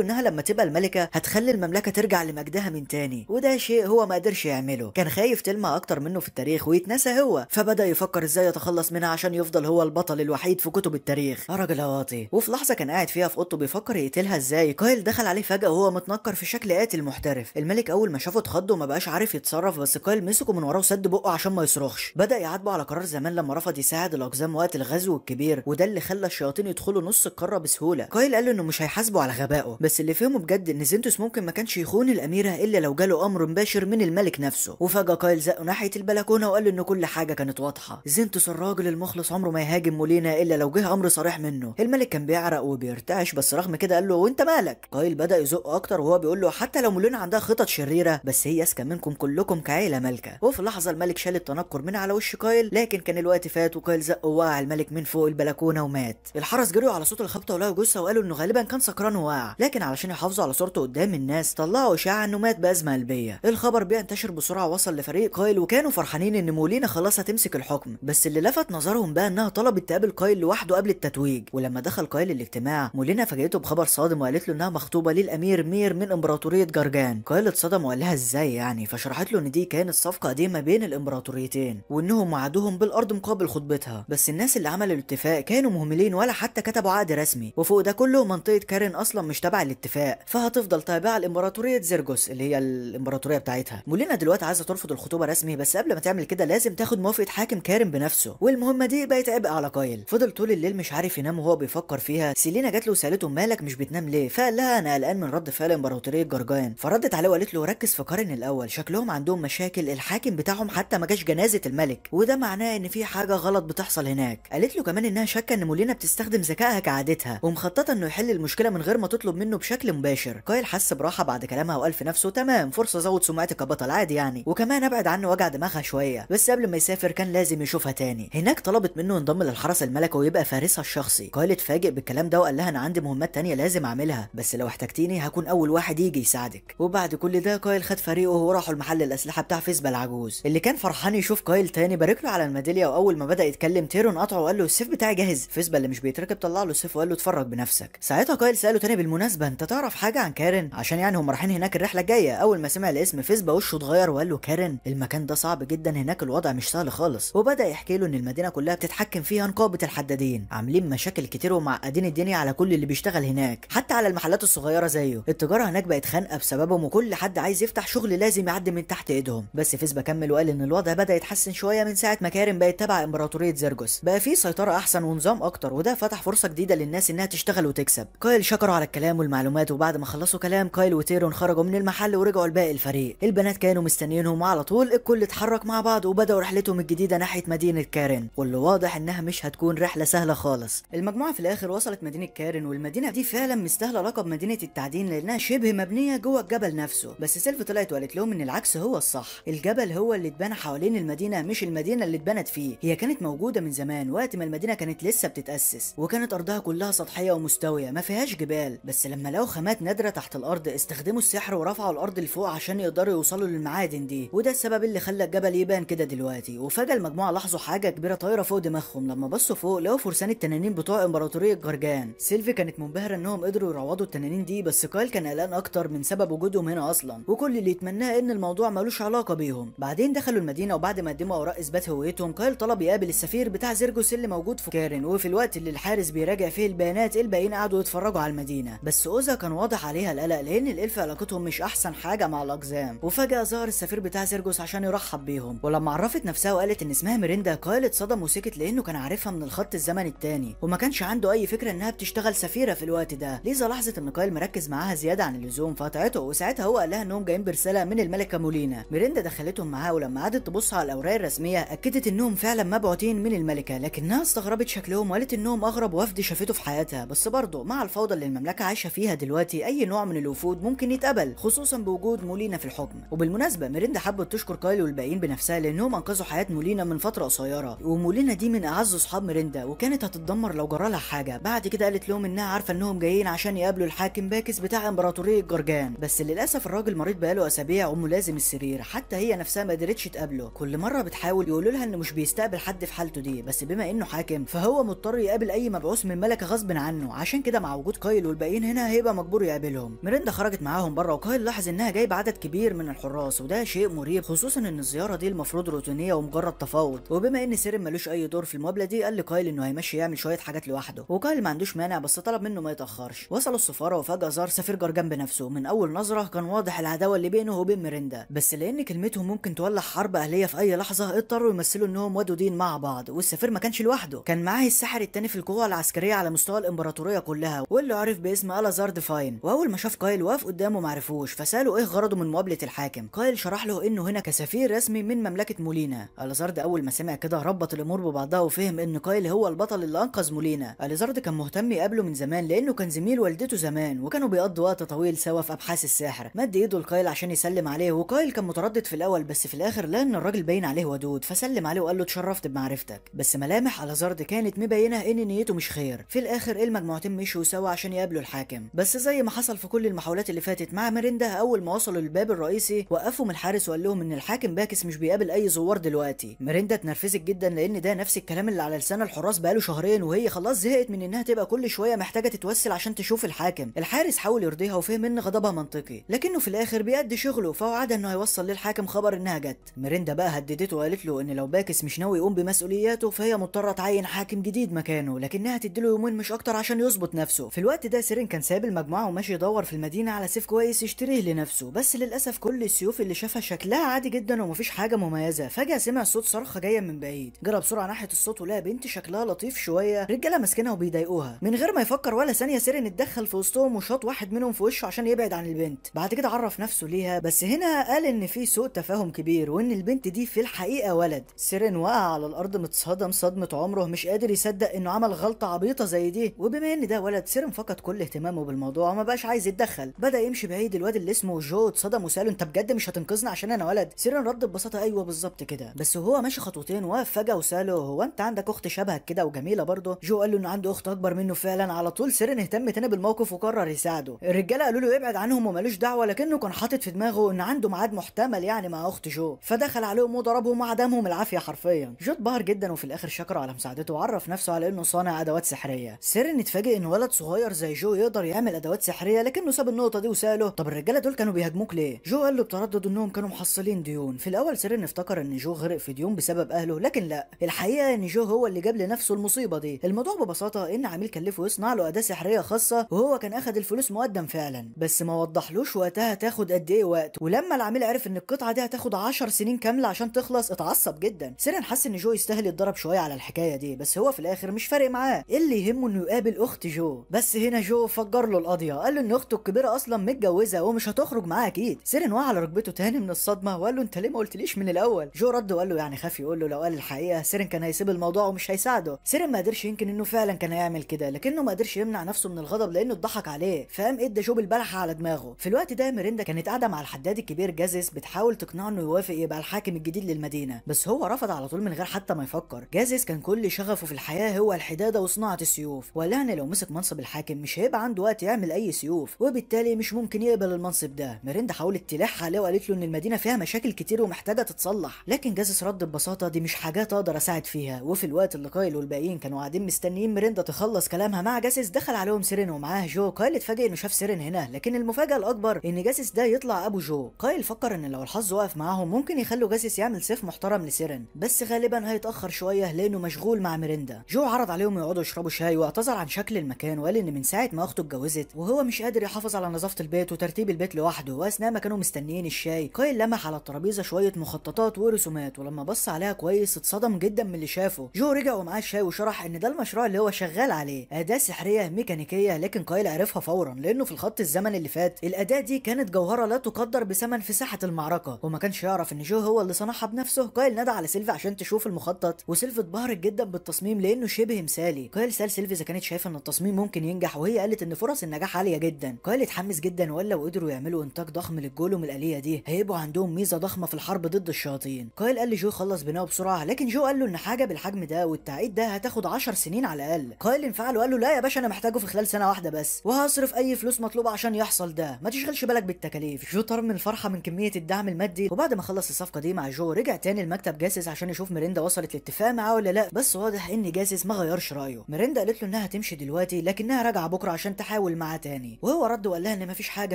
انها لما تبقى الملكة هتخلي المملكة ترجع لمجدها من تاني، وده شيء هو ما قدرش يعمله. كان خايف تلمع اكتر منه في التاريخ ويتنسى هو، فبدا يفكر ازاي يتخلص منها عشان يفضل هو البطل الوحيد في كتب التاريخ. يا راجل واطي. وفي لحظة كان قاعد فيها في اوضته بيفكر يقتلها ازاي، كايل دخل عليه فجاة وهو متنكر في شكل قاتل محترف. الملك اول ما شافه اتخض وما بقاش عارف يتصرف، بس كايل مسكه من وراه وسد بقه عشان ما يصرخش. بدا يعاتبه على قرار زمان لما رفض يساعد الاقزام وقت الغزو الكبير، وده اللي خلى الشياطين يدخلوا نص القارة بسهولة. كايل قال له انه مش هيحاسبه على غبائه، بس اللي فهمه بجد ان زينتوس ممكن ما كانش يخون الاميرة الا لو جاله امر مباشر من الملك نفسه. وفجاة كايل زقه ناحية البلكونه وقال له ان كل حاجة كانت واضحة، زينتوس الراجل المخلص عمره ما يهاجم مولينا الا لو جه امر صريح منه. الملك كان بيعرق وبيرتعش، بس رغم كده قال له وانت مالك؟ كايل بدا يزق اكتر وهو بيقول له حتى لو مولينا عندها خطط شريرة بس هي اذكى منكم كلكم كعيله مالكه. وفي لحظة الملك شال التنكر من على وش كايل، لكن كان الوقت فات وكايل زقه ووقع الملك من فوق البلكونه ومات. الحرس جريوا على صوت الخبطه ولقوا جثة وقالوا انه غالبا كان سكران ووقع، لكن علشان يحافظوا على صورته قدام الناس طلعوا اشاعة انه مات بازمه قلبية. الخبر بينتشر بسرعة وصل لفريق كايل، وكانوا فرحانين ان مولينا خلاص هتمسك الحكم، بس اللي لفت نظرهم بقى انها طلبت تقابل كايل لوحده قبل التتويج. ولما دخل كايل الاجتماع مولينا فاجئته بخبر صادم وقالت له انها مخطوبه للامير مير من امبراطورية جرجان. كايل اتصدم وقال لها ازاي يعني، فشرحت له ان دي كانت صفقة قديمة بين الامبراطوريتين وانهم وعدوهم بالارض مقابل خطبتها، بس الناس اللي عملوا الاتفاق كانوا مهملين ولا حتى كتبوا عقد رسمي، وفوق ده كله منطقة كارين اصلا مش تبع الاتفاق، فهتفضل تابعه لامبراطوريه زيرجوس اللي هي الامبراطورية بتاعتها. مولينا دلوقتي عايزه ترفض الخطوبة رسمي، بس قبل ما تعمل كده لازم تاخد موافقة حاكم كارين بنفسه، والمهمه دي بقت عبء على كايل. فضل طول الليل مش عارف ينام وهو بيفكر فيها. سيلينا جات له وسالته مالك مش بتنام ليه؟ فقال لها انا قلقان من رد فعل امبراطورية جرجان. فردت عليه وقالت له ركز في كارين الاول، شكلهم عندهم مشاكل، الحاكم بتاعهم حتى ما جاش جنازه الملك، وده معناه ان في حاجة غلط بتحصل هناك. قالت له كمان انها شاكه ان مولينا بتستخدم ذكائها كعادتها ومخططه انه يحل المشكلة من غير ما تطلب منه بشكل مباشر. كايل حس براحة بعد كلامها وقال في نفسه تمام، فرصة ازود سمعتي كبطل عادي يعني، وكمان ابعد عنه وجع دماغها شوية. بس قبل ما يسافر كان لازم يشوفها تاني. هناك طلبت منه ينضم للحرس الملكي ويبقى فارسها الشخصي. كايل اتفاجئ بالكلام ده وقال لها انا عندي مهمات تانية لازم اعملها، بس لو احتجتيني هكون اول واحد يجي يساعدك. وبعد كل ده كايل خد فريقه وراحوا لمحل الاسلحة بتاع فيسبا العجوز اللي كان فرحان يشوف كايل تاني. بارك له على الميداليه، واول ما بدا يتكلم تيرون قطعه وقال له السيف بتاعي جاهز. فيسبا اللي مش بيتركب طلع له السيف وقال له اتفرج بنفسك. ساعتها كايل ساله تاني بالمناسبة انت تعرف حاجة عن كارين؟ عشان يعني هم رايحين هناك الرحلة الجاية. اول ما سمع الاسم فيسبا وشه اتغير وقال له كارين المكان ده صعب جدا، هناك الوضع مش سهل خالص. وبدا يحكي له ان المدينة كلها بتتحكم فيها نقابة الحدادين، عاملين مشاكل كتير ومعقدين الدنيا على كل اللي بيشتغل هناك، حتى على المحلات الصغيرة زيه. التجارة هناك بقت خانقه بسببهم، وكل حد عايز يفتح شغل لازم يعدي من تحت ايدهم. بس فيسبا كمل وقال ان الوضع بدا يتحسن شوية من ساعة ما كارين بقت تبع امبراطورية زيرجوس، بقى في سيطرة احسن ونظام اكتر، وده فتح فرصة جديدة للناس انها تشتغل وتكسب. كايل شكره على الكلام والمعلومات، وبعد ما خلصوا كلام كايل وتيرون خرجوا من المحل ورجعوا لباقي الفريق. البنات كانوا مستنيينهم، وعلى طول الكل اتحرك مع بعض وبداوا رحلتهم الجديدة ناحية مدينة كارين، واللي واضح انها مش هتكون رحله سهلة خالص. المجموعة في الاخر وصلت مدينة كارين، والمدينة دي فعلا مستاهلة لقب مدينة التعدين لانها شبه مبنية جوه الجبل نفسه. بس سيلف طلعت وقالت لهم ان العكس هو الصح، الجبل هو اللي اتبنى حوالين المدينة مش المدينة اللي اتبنت فيه. هي كانت موجودة من زمان وقت ما المدينة كانت لسه بتتاسس، وكانت ارضها كلها سطحية ومستويه ما فيهاش جبال. بس لما لقوا خامات نادرة تحت الارض استخدموا السحر ورفعوا الارض لفوق عشان يقدروا يوصلوا للمعادن دي، وده السبب اللي خلى الجبل يبان كده دلوقتي. وفجاة المجموعة لاحظوا حاجة كبيرة طايره فوق دماغهم، لما بصوا فوق لقوا فرسان التنانين بتوع امبراطورية جرجان. سيلفي كانت منبهره انهم قدروا يروضوا التنانين دي، بس كايل كان قلقان اكتر من سبب وجودهم هنا اصلا، وكل اللي يتمناه ان الموضوع ملوش علاقة بيهم. بعدين دخلوا المدينة، وبعد ما قدموا اوراق اثبات هويتهم كايل طلب يقابل السفير بتاع زيرجوس اللي موجود في كارين. وفي الوقت اللي الحارس بيراجع فيه البيانات الباقيين قعدوا يتفرجوا على المدينة، بس اوزا كان واضح عليها القلق لان ال elf علاقتهم مش احسن حاجة مع الاقزام. وفجاة ظهر السفير بتاع زيرجوس عشان يرحب بيهم، ولما عرفت نفسها وقالت ان اسمها ميريندا كايل اتصدم وسكت لانه كان عارفها من الخط الزمني التاني وما كانش عنده اي فكرة انها بتشتغل سفيره في الوقت ده. ليزا لاحظت ان كايل مركز معاها زيادة عن اللزوم فقطعته، وساعتها هو قال لها انهم جايين برسالة من الملكة مولينا. ميريندا دخلتهم معاها، ولما قعدت تبص على الاوراق الرسمية اكدت انهم فعلا مبعوتين من الملكة، لكنها استغربت شكلهم وقالت انهم اغرب وفد شافته في حياتها. بس برضه مع الفوضى اللي المملكة عايشه فيها دلوقتي اي نوع من الوفود ممكن يتقبل، خصوصا بوجود مولينا في الحكم. وبالمناسبة ميريندا حبت تشكر كايل والباقيين بنفسها لانهم انقذوا حياة مولينا من فترة قصيرة، ومولينا دي من اعز اصحاب ميريندا وكانت هتتدمر لو جرالها حاجة. بعد كده قالت لهم انها عارفه انهم جايين عشان يقابلوا الحاكم باكس بتاع امبراطورية جرجان، بس للاسف الراجل مريض بقاله اسابيع وملازم السرير، حتى هي نفسها ما قدرتش تقابله. كل مرة بتحاول يقولوا لها انه مش بيستقبل حد في حالته دي، بس بما انه حاكم فهو مضطر يقابل اي مبعوث من ملكه غصب عنه، عشان كده مع وجود كايل والباقيين هنا هيبقى مجبور يقابلهم. ميريندا خرجت معاهم بره، وكايل لاحظ انها جايبه عدد كبير من الحراس، وده شيء مريب خصوصا ان الزيارة دي المفروض روتينيه ومجرد تفاوض. وبما ان سيرين ملوش اي دور في المقابلة دي قال لكايل انه هيمشي يعمل شوية حاجات لوحده، وكايل ما عندوش مانع بس طلب منه ما يتاخرش. وصلوا السفارة وفجاة ظهر سفير جرجان بنفسه. من اول نظره كان واضح العداوة اللي بينه وبين ميريندا، بس لان كلمتهم ممكن تولع حرب اهليه في اي لحظة اضطروا يمثلوا انهم ودودين مع بعض. والسفير ما كانش لوحده، كان معاه الساحر التاني في القوة العسكرية على مستوى الامبراطورية كلها واللي عرف باسم الازارد فاين. واول ما شاف كايل واقف قدامه معرفوش، فساله ايه غرضه من مقابله الحاكم. كايل شرح له انه هنا كسفير رسمي من مملكة مولينا. الازارد اول ما سمع كده ربط الامور ببعضها وفهم ان كايل هو البطل اللي انقذ مولينا. الازارد كان مهتم يقابله من زمان لانه كان زميل والدته زمان، وكانوا بيقضوا وقت طويل سوا في ابحاث السحر. مد ايده لكايل عشان يسلم عليه، وكايل كان متردد في الاول بس في الاخر لان الراجل باين عليه ودود فسلم عليه وقال له اتشرفت بمعرفتك. بس ملامح الازارد كانت مبينة ان نيته مش خير. في الاخر المجموعتين مشوا سوا عشان يقابلوا الحاكم، بس زي ما حصل في كل المحاولات اللي فاتت مع ميريندا اول ما وصلوا للباب الرئيسي وقفهم الحارس وقال لهم ان الحاكم باكس مش بيقابل اي زوار دلوقتي. ميريندا اتنرفزت جدا لان ده نفس الكلام اللي على لسان الحراس بقاله شهرين، وهي خلاص زهقت من انها تبقى كل شوية محتاجه تتوسل عشان تشوف الحاكم. الحارس حاول يرضيها وفهم ان غضبها منطقي، لكنه في الاخر بيأدي شغله فوعدها انه هيوصل للحاكم خبر انها جت. ميريندا بقى هددته وقالت له ان لو باكس مش ناوي يقوم بمسؤولياته فهي مضطرة تعين حاكم جديد مكانه، لكنها تديله يومين مش اكتر عشان يظبط نفسه. في الوقت ده سيرين كان ساب المجموعة وماشي يدور في المدينة على سيف كويس يشتريه لنفسه، بس للاسف كل السيوف اللي شافها شكلها عادي جدا ومفيش حاجة مميزة. فجاة سمع صوت صرخة جاية من بعيد، جرى بسرعة ناحية الصوت ولقى بنت شكلها لطيف شوية رجاله ماسكينها وبيضايقوها. من غير ما يفكر ولا ثانية سيرين اتدخل في وسطهم وشاط واحد منهم في وشه عشان يبعد عن البنت. بعد كده عرف نفسه ليها، بس هنا قال ان في سوء تفاهم كبير وان البنت دي في الحقيقة ولد. سيرين وقع على الارض متصدم صدمة عمره، مش قادر يصدق انه عمل غلطه عبيطه زي دي. وبما ان ده ولد سيرين فقد كل اهتمامه بالموضوع وما بقاش عايز يتدخل، بدا يمشي بعيد. الواد اللي اسمه جو اتصدم وساله انت بجد مش هتنقذنا عشان انا ولد؟ سيرين رد ببساطة ايوه بالظبط كده. بس وهو ماشي خطوتين وقف فجاة وساله هو انت عندك اخت شبهك كده وجميلة برضه؟ جو قال له انه عنده اخت اكبر منه فعلا. على طول سيرين اهتم تاني بالموقف وقرر يساعده. الرجالة قالوا له ابعد عنهم ومالوش دعوه، لكنه كان حاطط في دماغه ان عنده ميعاد محتمل يعني مع اخت جو، فدخل عليهم وضربهم وعدمهم العافية حرفيا. جو اتبهر جدا وفي الاخر شكره على مساعدته وعرف نفسه على انه صانع ادوات سحريه. سيرين اتفاجئ ان ولد صغير زي جو يقدر يعمل ادوات سحريه، لكنه ساب النقطة دي وساله طب الرجالة دول كانوا بيهاجموك ليه؟ جو قال له بتردد انهم كانوا محصلين ديون. في الاول سيرين افتكر ان جو غرق في ديون بسبب اهله، لكن لا، الحقيقة ان جو هو اللي جاب لنفسه المصيبة دي. الموضوع ببساطة ان عميل كلفه يصنع له اداه سحريه خاصة، وهو كان اخد الفلوس مقدم فعلا، بس ما وضحلوش وقتها تاخد قد ايه وقت. ولما العميل عرف ان القطعة دي هتاخد 10 سنين كاملة عشان تخلص اتعصب جدا. سيرين حس ان جو يستاهل يتضرب شوية على الحكاية دي، بس هو في الاخر مش فارق معاه، اللي يهمه انه يقابل اخت جو. بس هنا جو فجر له القضية، قال له ان اخته الكبيرة اصلا متجوزة ومش هتخرج معاه اكيد. سيرين وقع على ركبته تاني من الصدمة وقال له انت ليه ما قلتليش من الاول؟ جو رد وقال له يعني خاف يقول له لو قال الحقيقة سيرين كان هيسيب الموضوع ومش هيساعده. سيرين ما قدرش ينكر انه فعلا كان هيعمل كده، لكنه ما قدرش يمنع نفسه من الغضب لانه اتضحك عليه، فقام ادى جو بالبلحه على دماغه. في الوقت ده ميريندا كانت قاعدة مع الحداد الكبير جازيس بتحاول تقنعه انه يوافق يبقى الحاكم الجديد للمدينة، بس هو رفض على طول من غير حتى ما يفكر. جازيس كان كل شغفه في الحياة هو الحداده وصناعة السيوف، وقال لها ان لو مسك منصب الحاكم مش هيبقى عنده وقت يعمل اي سيوف، وبالتالي مش ممكن يقبل المنصب ده. ميريندا حاولت تلح عليه وقالت له ان المدينة فيها مشاكل كتير ومحتاجة تتصلح، لكن جازيس رد ببساطة دي مش حاجات اقدر اساعد فيها. وفي الوقت اللي كايل والباقيين كانوا قاعدين مستنيين ميريندا تخلص كلامها مع جاسيس، دخل عليهم سيرين ومعاه جو. كايل اتفاجئ انه شاف سيرين هنا، لكن المفاجاة الاكبر ان جاسيس ده يطلع ابو جو. كايل فكر ان لو الحظ وقف معاهم ممكن يخلوا جاسيس يعمل سيف محترم لسيرين، بس غالبا هيتاخر شوية لانه مشغول مع ميريندا. جو عرض عليهم يقعدوا يشربوا شاي واعتذر عن شكل المكان، وقال ان من ساعة ما اخته اتجوزت وهو مش قادر يحافظ على نظافة البيت وترتيب البيت لوحده. واثناء ما كانوا مستنيين الشاي كايل لمح على الترابيزة شوية مخططات ورسومات، ولما بص عليها كويس اتصدم جدا من اللي شافه. جو رجع ومعاه الشاي وشرح ان ده المشروع اللي هو شغال عليه، اداه سحريه ميكانيكية، لكن كايل عرفها فورا لانه في الخط الزمن اللي فات الاداة دي كانت جوهره لا تقدر بثمن في ساحة المعركة، وما كانش يعرف ان جو هو اللي صنعها بنفسه. كايل نادى على سيلفي عشان تشوف المخطط، وسيلفي اتبهرت جدا بالتصميم لانه شبه مثالي. كايل سال سيلفي اذا كانت شايفه ان التصميم ممكن ينجح، وهي قالت ان فرص النجاح عالية جدا. كايل اتحمس جدا وقال لو قدروا يعملوا انتاج ضخم لل golem الالية دي هيبقوا عندهم ميزة ضخمة في الحرب ضد الشياطين. كايل قال لجو خلص بناءه بسرعة، لكن جو قال له ان حاجة بالحجم ده والتعقيد ده هتاخد 10 سنين على الاقل. كايل انفعل وقال له لا يا باشا انا محتاجه في خلال سنة واحدة بس، وهصرف اي فلوس مطلوبه عشان يحصل ده، ما تشغلش بالك بالتكاليف. جو طار من الفرحة من كمية الدعم المادي. وبعد ما خلص الصفقة دي مع جو رجع تاني لمكتب جاسس عشان يشوف ميريندا وصلت لاتفاق معاه ولا لا، بس واضح ان جاسس ما غيرش رايه. ميريندا قالت له انها تمشي دلوقتي لكنها راجعه بكره عشان تحاول معاه تاني، وهو رد وقال لها ان مفيش حاجة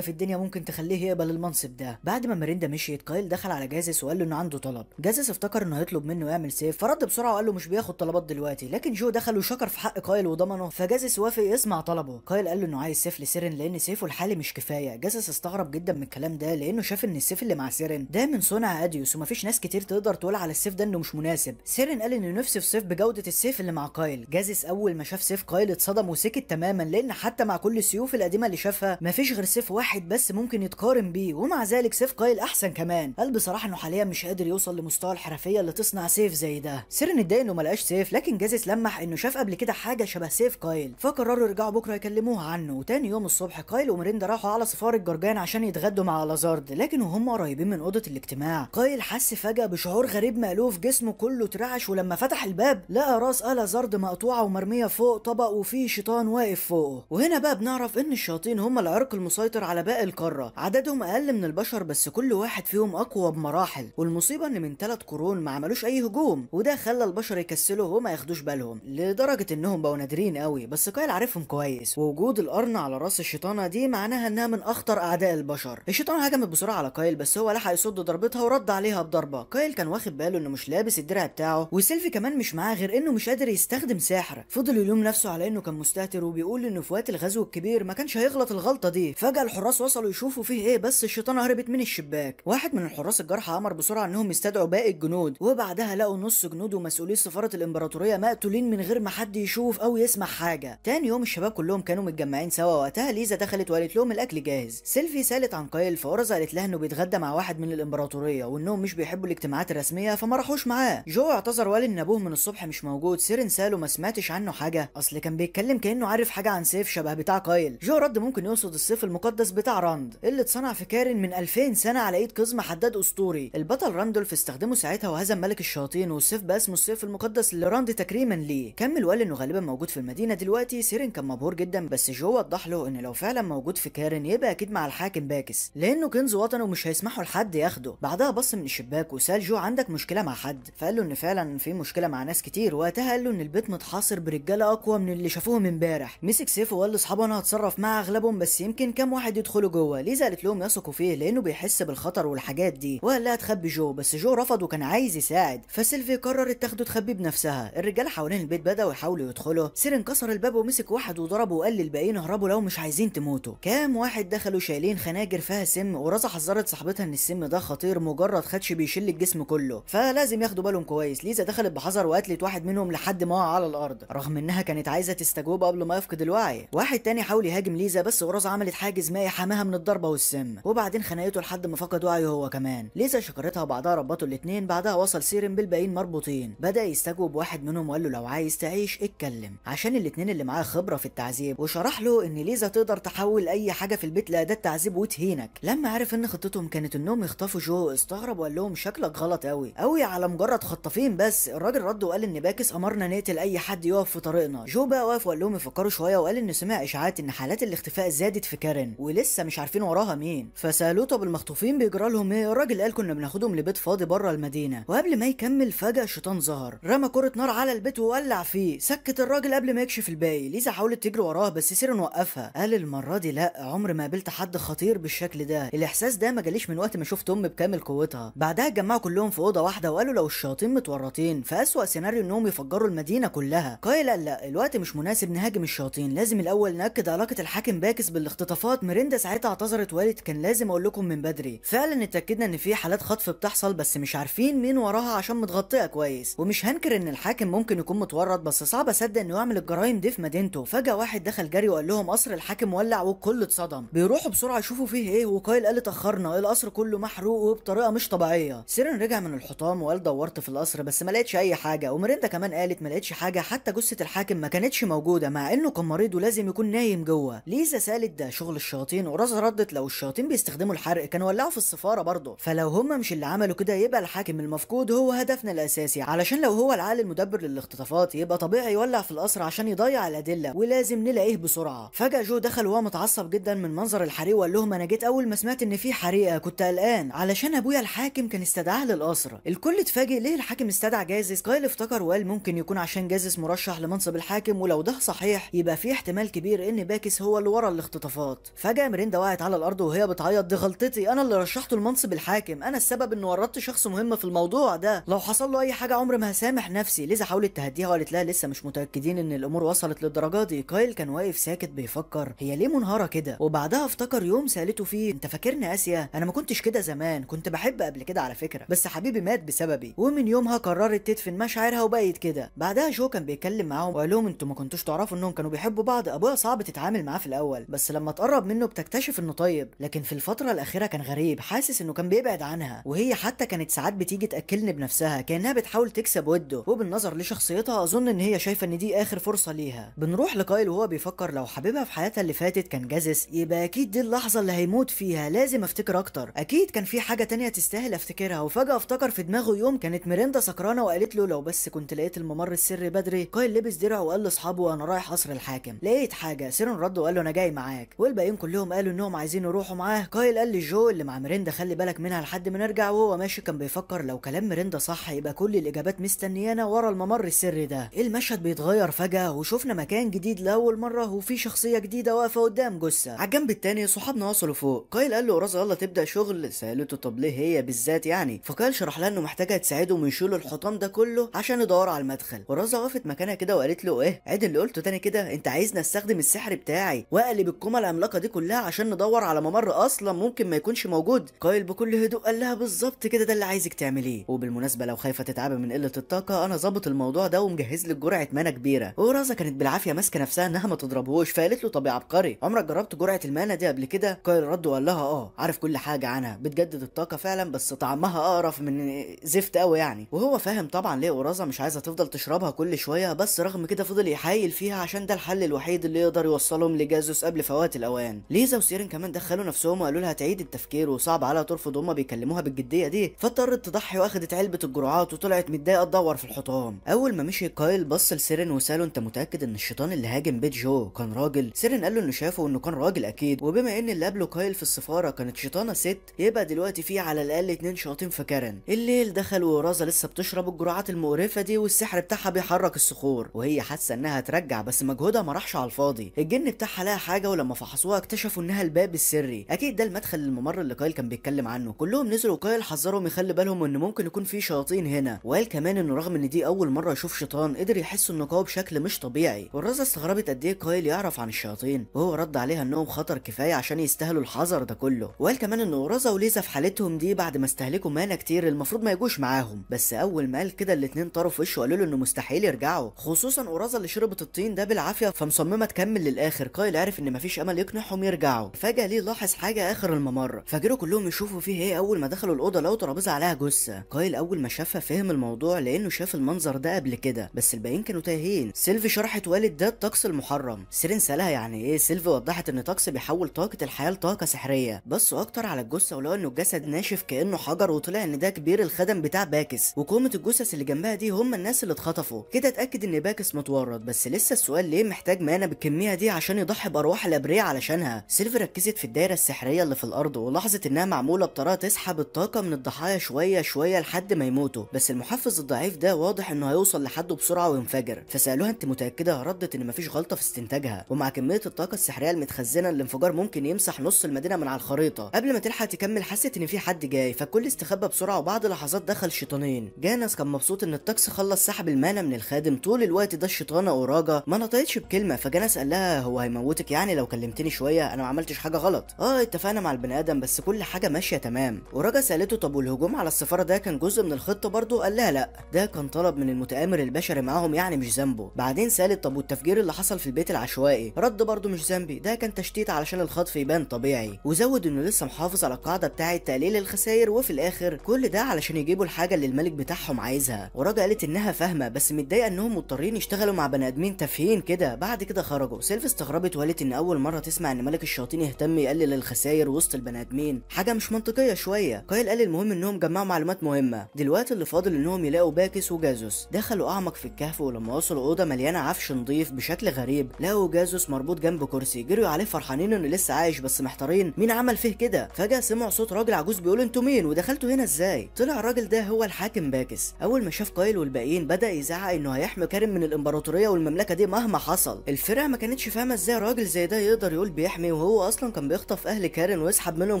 في الدنيا ممكن تخليه يقبل المنصب ده. بعد ما ميريندا مشيت كايل دخل على جاسس وقال له انه عنده طلب. جاسس افتكر انه هيطلب منه يعمل سيف، فرد بسرعة وقال له مش بياخد طلبات دلوقتي، لكن جو دخل وشكر في حق كايل وضمنه، فجاسس وافق يسمع طلبه. كايل قال له انه عايز سيف لسيرين لان سيفه الحالي مش كفاية. جاسس استغرب جدا من الكلام ده لانه شاف ان السيف اللي مع سيرين ده من صنع اديوس ومفيش ناس كتير تقدر تقول على السيف ده انه مش مناسب. سيرين قال انه نفسه في سيف بجوده السيف اللي مع كايل. جاسس اول ما شاف سيف كايل اتصدم وسكت تماما، لان حتى مع كل السيوف القديمة اللي شافها مفيش غير سيف واحد بس ممكن يتقارن بيه، ومع ذلك سيف كايل احسن كمان. قال بصراحة انه حاليا مش قادر يوصل لمستوى الحرفية اللي تصنع سيف زي ده. سيرين اتضايق انه ما لقاش سيف، لكن جاسس لمح انه شاف قبل كده حاجة شبه سيف كايل، فقرروا يرجعوا بكره يكلموه عنه. وتاني يوم الصبح كايل وميريندا راحوا على سفارة جرجان عشان يتغدوا مع لازارد، لكن وهم قريبين من اوضة الاجتماع كايل حس فجاة بشعور غريب مألوف، جسمه كله اترعش، ولما فتح الباب لقى راس لازارد مقطوعة ومرميه فوق طبق وفيه شيطان واقف فوقه. وهنا بقى بنعرف ان الشياطين هم العرق المسيطر على باقي القارة، عددهم اقل من البشر بس كل واحد فيهم اقوى بمراحل، والمصيبة ان من 3 قرون ما عملوش اي هجوم، وده خلى البشر يكسلوا وما ياخدوش بالهم لدرجة انهم بقوا نادرين قوي. بس كايل عارفهم كويس، ووجود القرن على راس الشيطانه دي معناها انها من اخطر اعداء البشر. الشيطان هجمت بسرعة على كايل بس هو لحق يصد ضربتها ورد عليها بضربه. كايل كان واخد باله انه مش لابس الدرع بتاعه، وسيلفي كمان مش معاه غير انه مش قادر يستخدم سحر. فضل يلوم نفسه على انه كان مستهتر وبيقول انه في وقت الغزو الكبير ما كانش هيغلط الغلطة دي. فجاة الحراس وصلوا يشوفوا فيه ايه، بس الشيطانه هربت من الشباك. واحد من الحراس الجرحى امر بسرعة انهم يستدعوا باقي الجنود، وبعدها لقوا نص جنود ومسؤولي سفارة الامبراطورية مقتولين من غير ما حد يشوف او يسمع حاجة. تاني يوم الشباب كلهم كانوا متجمعين سوا، وقتها ليزا دخلت وقالت لهم الاكل جاهز. سيلفي سالت عن كايل، فأورزا قالت لها انه بيتغدى مع واحد من الامبراطورية وانهم مش بيحبوا الاجتماعات الرسمية فما راحوش معاه. جو اعتذر وقال ان ابوه من الصبح مش موجود. سيرين ساله ما سمعتش عنه حاجة، اصل كان بيتكلم كانه عارف حاجة عن سيف شبه بتاع كايل. جو رد ممكن يقصد السيف المقدس بتاع راند اللي اتصنع في كارين من 2000 سنة على ايد قزم حداد اسطوري. البطل راندولف استخدمه ساعتها وهزم ملك الشياطين، والسيف بقى اسمه السيف المقدس لراند تكريما ليه. كمل وقال انه غالبا موجود في المدينة دلوقتي. سيرين كان مبهور جدا، بس جو وضح له ان لو فعلا موجود في كارين يبقى اكيد مع الحاكم باكس لانه كنز وطنه ومش هيسمحوا لحد ياخده. بعدها بص من الشباك وسال جو عندك مشكلة مع حد، فقال له ان فعلا في مشكلة مع ناس كتير. وقتها قال له ان البيت متحاصر برجاله اقوى من اللي شافوهم امبارح. مسك سيفه وقال لاصحابه انا هتصرف مع اغلبهم بس يمكن كام واحد يدخلوا جوه. ليزا قالت لهم يثقوا فيه لانه بيحس بالخطر والحاجات دي، وقال لها تخبي جو بس جو رفض وكان عايز يساعد، فسيلفي قررت تاخده تخبيه بنفسها. الرجالة حوالين البيت بداوا يحاولوا يدخلوا. سيرين كسر الباب ومسك واحد وضربه وقال للباقيين اهربوا لو مش عايزين تموتوا. كام واحد دخلوا شايلين خناجر فيها سم، ورزا حذرت صاحبتها ان السم ده خطير مجرد خدش بيشل الجسم كله فلازم ياخدوا بالهم كويس. ليزا دخلت بحذر وقتلت واحد منهم لحد ما وقع على الارض رغم انها كانت عايزه تستجوبه قبل ما يفقد الوعي. واحد تاني حاول يهاجم ليزا بس ورزا عملت حاجز مائي حماها من الضربة والسم، وبعدين خنقته لحد ما فقد وعيه هو كمان. ليزا شكرتها وبعدها ربطوا الاثنين. بعدها وصل سيرين بالباقيين مربوطين. بدا يستجوب واحد منهم وقال له لو عايز تعيش اتكلم، عشان الاثنين اللي معاه خبره في التعذيب، وشرح له ان ليزا تقدر تحول اي حاجة في البيت لاداه تعذيب وتهينك. لما عرف ان خطتهم كانت انهم يخطفوا جو استغرب وقال لهم شكلك غلط قوي قوي على مجرد خطافين بس. الراجل رد وقال ان باكس امرنا نقتل اي حد يقف في طريقنا. جو بقى واقف وقال لهم يفكروا شوية، وقال ان سمع اشاعات ان حالات الاختفاء زادت في كارين ولسه مش عارفين وراها مين. فسالوه طب المخطوفين بيجرى لهم ايه؟ الراجل قال كنا بناخدهم لبيت فاضي بره المدينة. وقبل ما يكمل فجاة الشيطان ظهر، رمى كره نار على البيت وولع فيه، سكت الراجل قبل ما يكشف الباقي. ليزا حاولت تجري وراه بس سيرين وقفها، قال المرة دي لا، عمر ما قابلت حد خطير بالشكل ده، الاحساس ده ما جاليش من وقت ما شفت امي بكامل قوتها. بعدها اتجمعوا كلهم في اوضة واحدة وقالوا لو الشياطين متورطين فاسوأ سيناريو انهم يفجروا المدينة كلها. كايل قال لا، الوقت مش مناسب نهاجم الشياطين، لازم الاول ناكد علاقة الحاكم باكس بالاختطافات. ميريندا ساعتها اعتذرت وقالت كان لازم اقول لكم من بدري، فعلا اتاكدنا ان في حالات خطف بتحصل بس مش عارفين مين وراها عشان متغطيه كويس، ومش هنكر ان الحاكم ممكن يكون متورط بس صعب اصدق انه يعمل الجرايم دي في مدينته. فجاة واحد دخل جري وقال لهم قصر الحاكم ولع والكل اتصدم، بيروحوا بسرعة يشوفوا فيه ايه، وكايل قال اتاخرنا القصر كله محروق وبطريقة مش طبيعية. سيرين رجع من الحطام وقال دورت في القصر بس ما لقيتش اي حاجة، وميريندا كمان قالت ما لقيتش حاجة، حتى جثة الحاكم ما كانتش موجودة مع انه كان مريض ولازم يكون نايم جوه. ليزا سالت ده شغل الشياطين، ورزا ردت لو الشياطين بيستخدموا الحرق كانوا ولعوا في السفارة برضه، فلو هم مش اللي عملوا كده يبقى الحاكم المفقود هو هدفنا الاساسي، علشان لو هو العقل المدبر للاختطافات يبقى طبيعي يولع في القصر عشان يضيع الادلة ولازم نلاقيه بسرعة. فجاة جو دخل وهو متعصب جدا من منظر الحريق وقال لهم انا جيت اول ما سمعت ان في حريقة كنت قلقان علشان ابويا الحاكم كان استدعاه للقصر. الكل اتفاجئ ليه الحاكم استدعى جازس. كايل افتكر وقال ممكن يكون عشان جازس مرشح لمنصب الحاكم، ولو ده صحيح يبقى في احتمال كبير ان باكس هو اللي ورا الاختطافات. فجأة ميريندا وقعت على الارض وهي بتعيط، دي غلطتي، انا اللي رشحته لمنصب الحاكم، انا السبب ان ورطت شخص مهم في الموضوع ده، لو حصل له اي حاجة عمري ما هسامح نفسي. ليزا حاولت تهديها وقالت لها لسه مش متاكدين ان الامور وصلت للدرجة دي. كايل كان واقف ساكت بيفكر هي ليه منهاره كده، وبعدها افتكر يوم سالته فيه انت فاكرني اسيا؟ انا ما كنتش كده زمان، كنت بحب قبل كده على فكرة، بس حبيبي مات بسببي. ومن يومها قررت تدفن مشاعرها وبقيت كده. بعدها جو كان بيتكلم معاهم وقال لهم انتوا ما كنتوش تعرفوا انهم كانوا بيحبوا بعض، ابويا صعب تتعامل معاه في الاول، بس لما تقرب منه بتكتشف انه طيب، لكن في الفترة الاخيرة كان غريب، حاسس انه كان بيبعد عنها، وهي حتى كانت ساعات بتيجي تاكلني بنفسها كانها بتحاول تكسب وده، وبالنظر لشخصيتها اظن ان هي شايفه ان دي اخر فرصة ليها. بنروح لكايل وهو بيفكر لو حبيبها في حياتها اللي فاتت كان جازس يبقى اكيد دي اللحظة اللي هيموت فيها، لازم افتكر اكتر، اكيد كان في حاجة تانية تستاهل افتكرها. وفجاة افتكر في دماغه يوم كانت ميريندا سكرانه وقالت له لو بس كنت لقيت الممر السري بدري. كايل لبس درعه وقال لاصحابه انا رايح قصر الحاكم، لقيت حاجة. سيرن رد وقال له انا جاي معاك، والباقيين كلهم قالوا انهم عايزين يروحوا معاه. كايل قال لجو اللي مع ميريندا خلي بالك منها لحد ما نرجع. وهو ماشي كان بيفكر لو كلام ميريندا صح يبقى كل الاجابات مستنيانا ورا الممر السري ده. المشهد بيتغير فجاة وشفنا مكان جديد لاول مرة وفي شخصية جديدة واقفة قدام جثة. على الجنب التاني صحابنا وصلوا فوق. كايل قال له اورازا يلا تبدا شغل. سالته طب ليه هي بالذات يعني؟ فكايل شرح لها انه محتاجه تساعدهم يشيلوا الحطام ده كله عشان يدوروا على المدخل. اورازا وقفت مكانها كده وقالت له ايه؟ عيد اللي قلته تاني كده، انت عايزني استخدم السحر بتاعي واقلب الكومة العملاقة دي كلها عشان ندور على ممر اصلا ممكن ما يكونش موجود؟ كايل بكل هدوء قال لها بالظبط كده، ده اللي عايزك تعمليه، وبالمناسبة لو خايفة تتعبي من قلة الطاقة انا ظابط الموضوع ده ومجهز لك جرعة mana كبيرة. ورازا كانت بالعافية ماسكه نفسها انها ما تضربهوش، فقالت له طب يا عبقري عمرك جربت جرعة ال mana دي قبل كده؟ كايل رد وقال لها اه عارف كل حاجة عنها، بتجدد الطاقة فعلا بس طعمها اقرف من زفت قوي يعني. وهو فاهم طبعا ليه اورازا مش عايزه تفضل تشربها كل شوية، بس رغم كده فضل يحايل فيها عشان ده الحل الوحيد اللي يقدر يوصلهم لجازوس قبل فوات الاوان. ليزا وسيرين كمان دخلوا نفسهم وقالوا لها تعيد التفكير وصعب عليها ترفض هما بيكلموها بالجديه دي، فاضطرت تضحي واخدت علبة الجرعات وطلعت متضايقة تدور في الحطام. اول ما مشي كايل بص لسيرين وساله انت متاكد ان الشيطان اللي هاجم بيت جو كان راجل؟ سيرين قال له انه شافه انه كان راجل اكيد، وبما ان اللي قبله كايل في السفارة كانت شيطانه ست يبقى دلوقتي في على الاقل 2 شياطين في كارن. الليل دخل ورازا لسه بتشرب الجرعات المقرفه دي والسحر بتاعها بيحرك الصخور، وهي حاسه انها ترجع بس مجهودها ما راحش على الفاضي. الجن بتاعها لقى حاجة ولما فحصوها اكتشفوا انها الباب السري، اكيد ده المدخل للممر اللي كايل كان بيتكلم عنه. كلهم نزلوا وكايل حذرهم يخلي بالهم ان ممكن يكون في شياطين هنا، وقال كمان انه رغم ان دي اول مرة يشوف شيطان قدر يحس انه قوي بشكل مش طبيعي. والرازا استغربت قد ايه كايل يعرف عن الشياطين، وهو رد عليها انهم خطر كفاية عشان يستاهلوا الحذر ده كله. وقال كمان ان اورازا وليزا في حالتهم دي بعد ما استهلكوا mana كتير المفروض ما يجوش معاهم، بس اول ما قال كده الاتنين طاروا في وشه وقالوا له انه مستحيل يرجعوا، خصوصا اورازا اللي شربت الطين ده بالعافية فمصممه تكمل للاخر. كايل عرف ان مفيش امل يقنعهم يرجعوا. فجاة ليه لاحظ حاجة اخر الممر، فجروا كلهم يشوفوا فيه ايه. اول ما دخلوا الاوضة لقوا ترابيزة عليها جثة. كايل اول ما شافها فهم الموضوع لانه شاف المنظر ده قبل كده، بس الباقيين كانوا تايهين. سيلفي شرحت وقالت ده الطقس المحرم. سيرين سالها يعني ايه؟ سيلفي وضحت ان طقس بيحول طاقة الحياة لطاقة سحريه. بصوا اكتر على الجثة ولقوا انه الجسد ناشف كانه حجر، وطلع ان ده كبير الخدم بتاع باكس، وكومه الجثث اللي جنبها دي هم الناس اللي اتخطفوا. كده اتاكد ان باكس متورط، بس لسه السؤال ليه محتاج mana بالكمية دي عشان يضحي بارواح الابرياء علشانها؟ سيلفي ركزت في الدايرة السحريه اللي في الارض ولاحظت انها معمولة بطريقة تسحب الطاقة من الضحايا شوية شوية لحد ما يموتوا، بس المحفز الضعيف ده واضح انه هيوصل لحده بسرعة وينفجر. فسالوها انت متاكدة؟ ردت ان مفيش غلطه في استنتاجها، ومع كمية الطاقة السحريه المتخزنه الانفجار ممكن يمسح نص المدينة من على الخريطة. قبل ما تلحق تكمل حست ان في حد جاي، فالكل استخبى بسرعة، وبعد لحظات دخل شيطانين. جانس كان مبسوط ان الطقس خلص سحب ال mana من الخادم. طول الوقت ده الشيطانه اوراجا ما نطقتش بكلمه، فجانس قال لها هو هيموتك يعني لو كلمتني شوية؟ انا ما عملتش حاجة غلط. اتفقنا مع البني ادم بس كل حاجة ماشية تمام. اوراجا سالته طب والهجوم على السفارة ده كان جزء من الخطة برضه؟ قال لها لا، ده كان طلب من المتآمر البشري معاهم يعني مش ذنبه. بعدين سالت طب والتفجير اللي حصل في البيت العشوائي؟ رد برضه مش ذنبي، ده كان تشتيت علشان الخطف يبان طبيعي. وزود انه لسه محافظ على القاعدة بتاعه تقليل الخسائر، وفي الاخر كل ده علشان يجيبوا الحاجة اللي الملك بتاعهم عايزها. وراجا قالت انها فاهمه بس متضايقة انهم مضطرين يشتغلوا مع بني ادمين تافهين كده. بعد كده خرجوا. سيلف استغربت وقالت ان اول مرة تسمع ان ملك الشياطين يهتم يقلل الخسائر وسط البني ادمين، حاجة مش منطقية شوية. كايل قال المهم انهم جمعوا معلومات مهمة، دلوقتي اللي فاضل انهم يلاقوا باكس وجازوس. دخلوا اعمق في الكهف، ولما وصلوا اوضة مليانة عفش نظيف بشكل غريب لقوا جازوس مربوط جنب كرسي. جريوا عليه فرحانين انه لسه عايش بس محتارين مين عمل فيه كده. فجاة سمعوا صوت راجل عجوز بيقول انتوا انتوا مين ودخلتوا هنا ازاي؟ طلع الراجل ده هو الحاكم باكس. اول ما شاف كايل والباقيين بدا يزعق انه هيحمي كارين من الامبراطورية والمملكة دي مهما حصل. الفرقة ما كانتش فاهمه ازاي راجل زي ده يقدر يقول بيحمي وهو اصلا كان بيخطف اهل كارين ويسحب منهم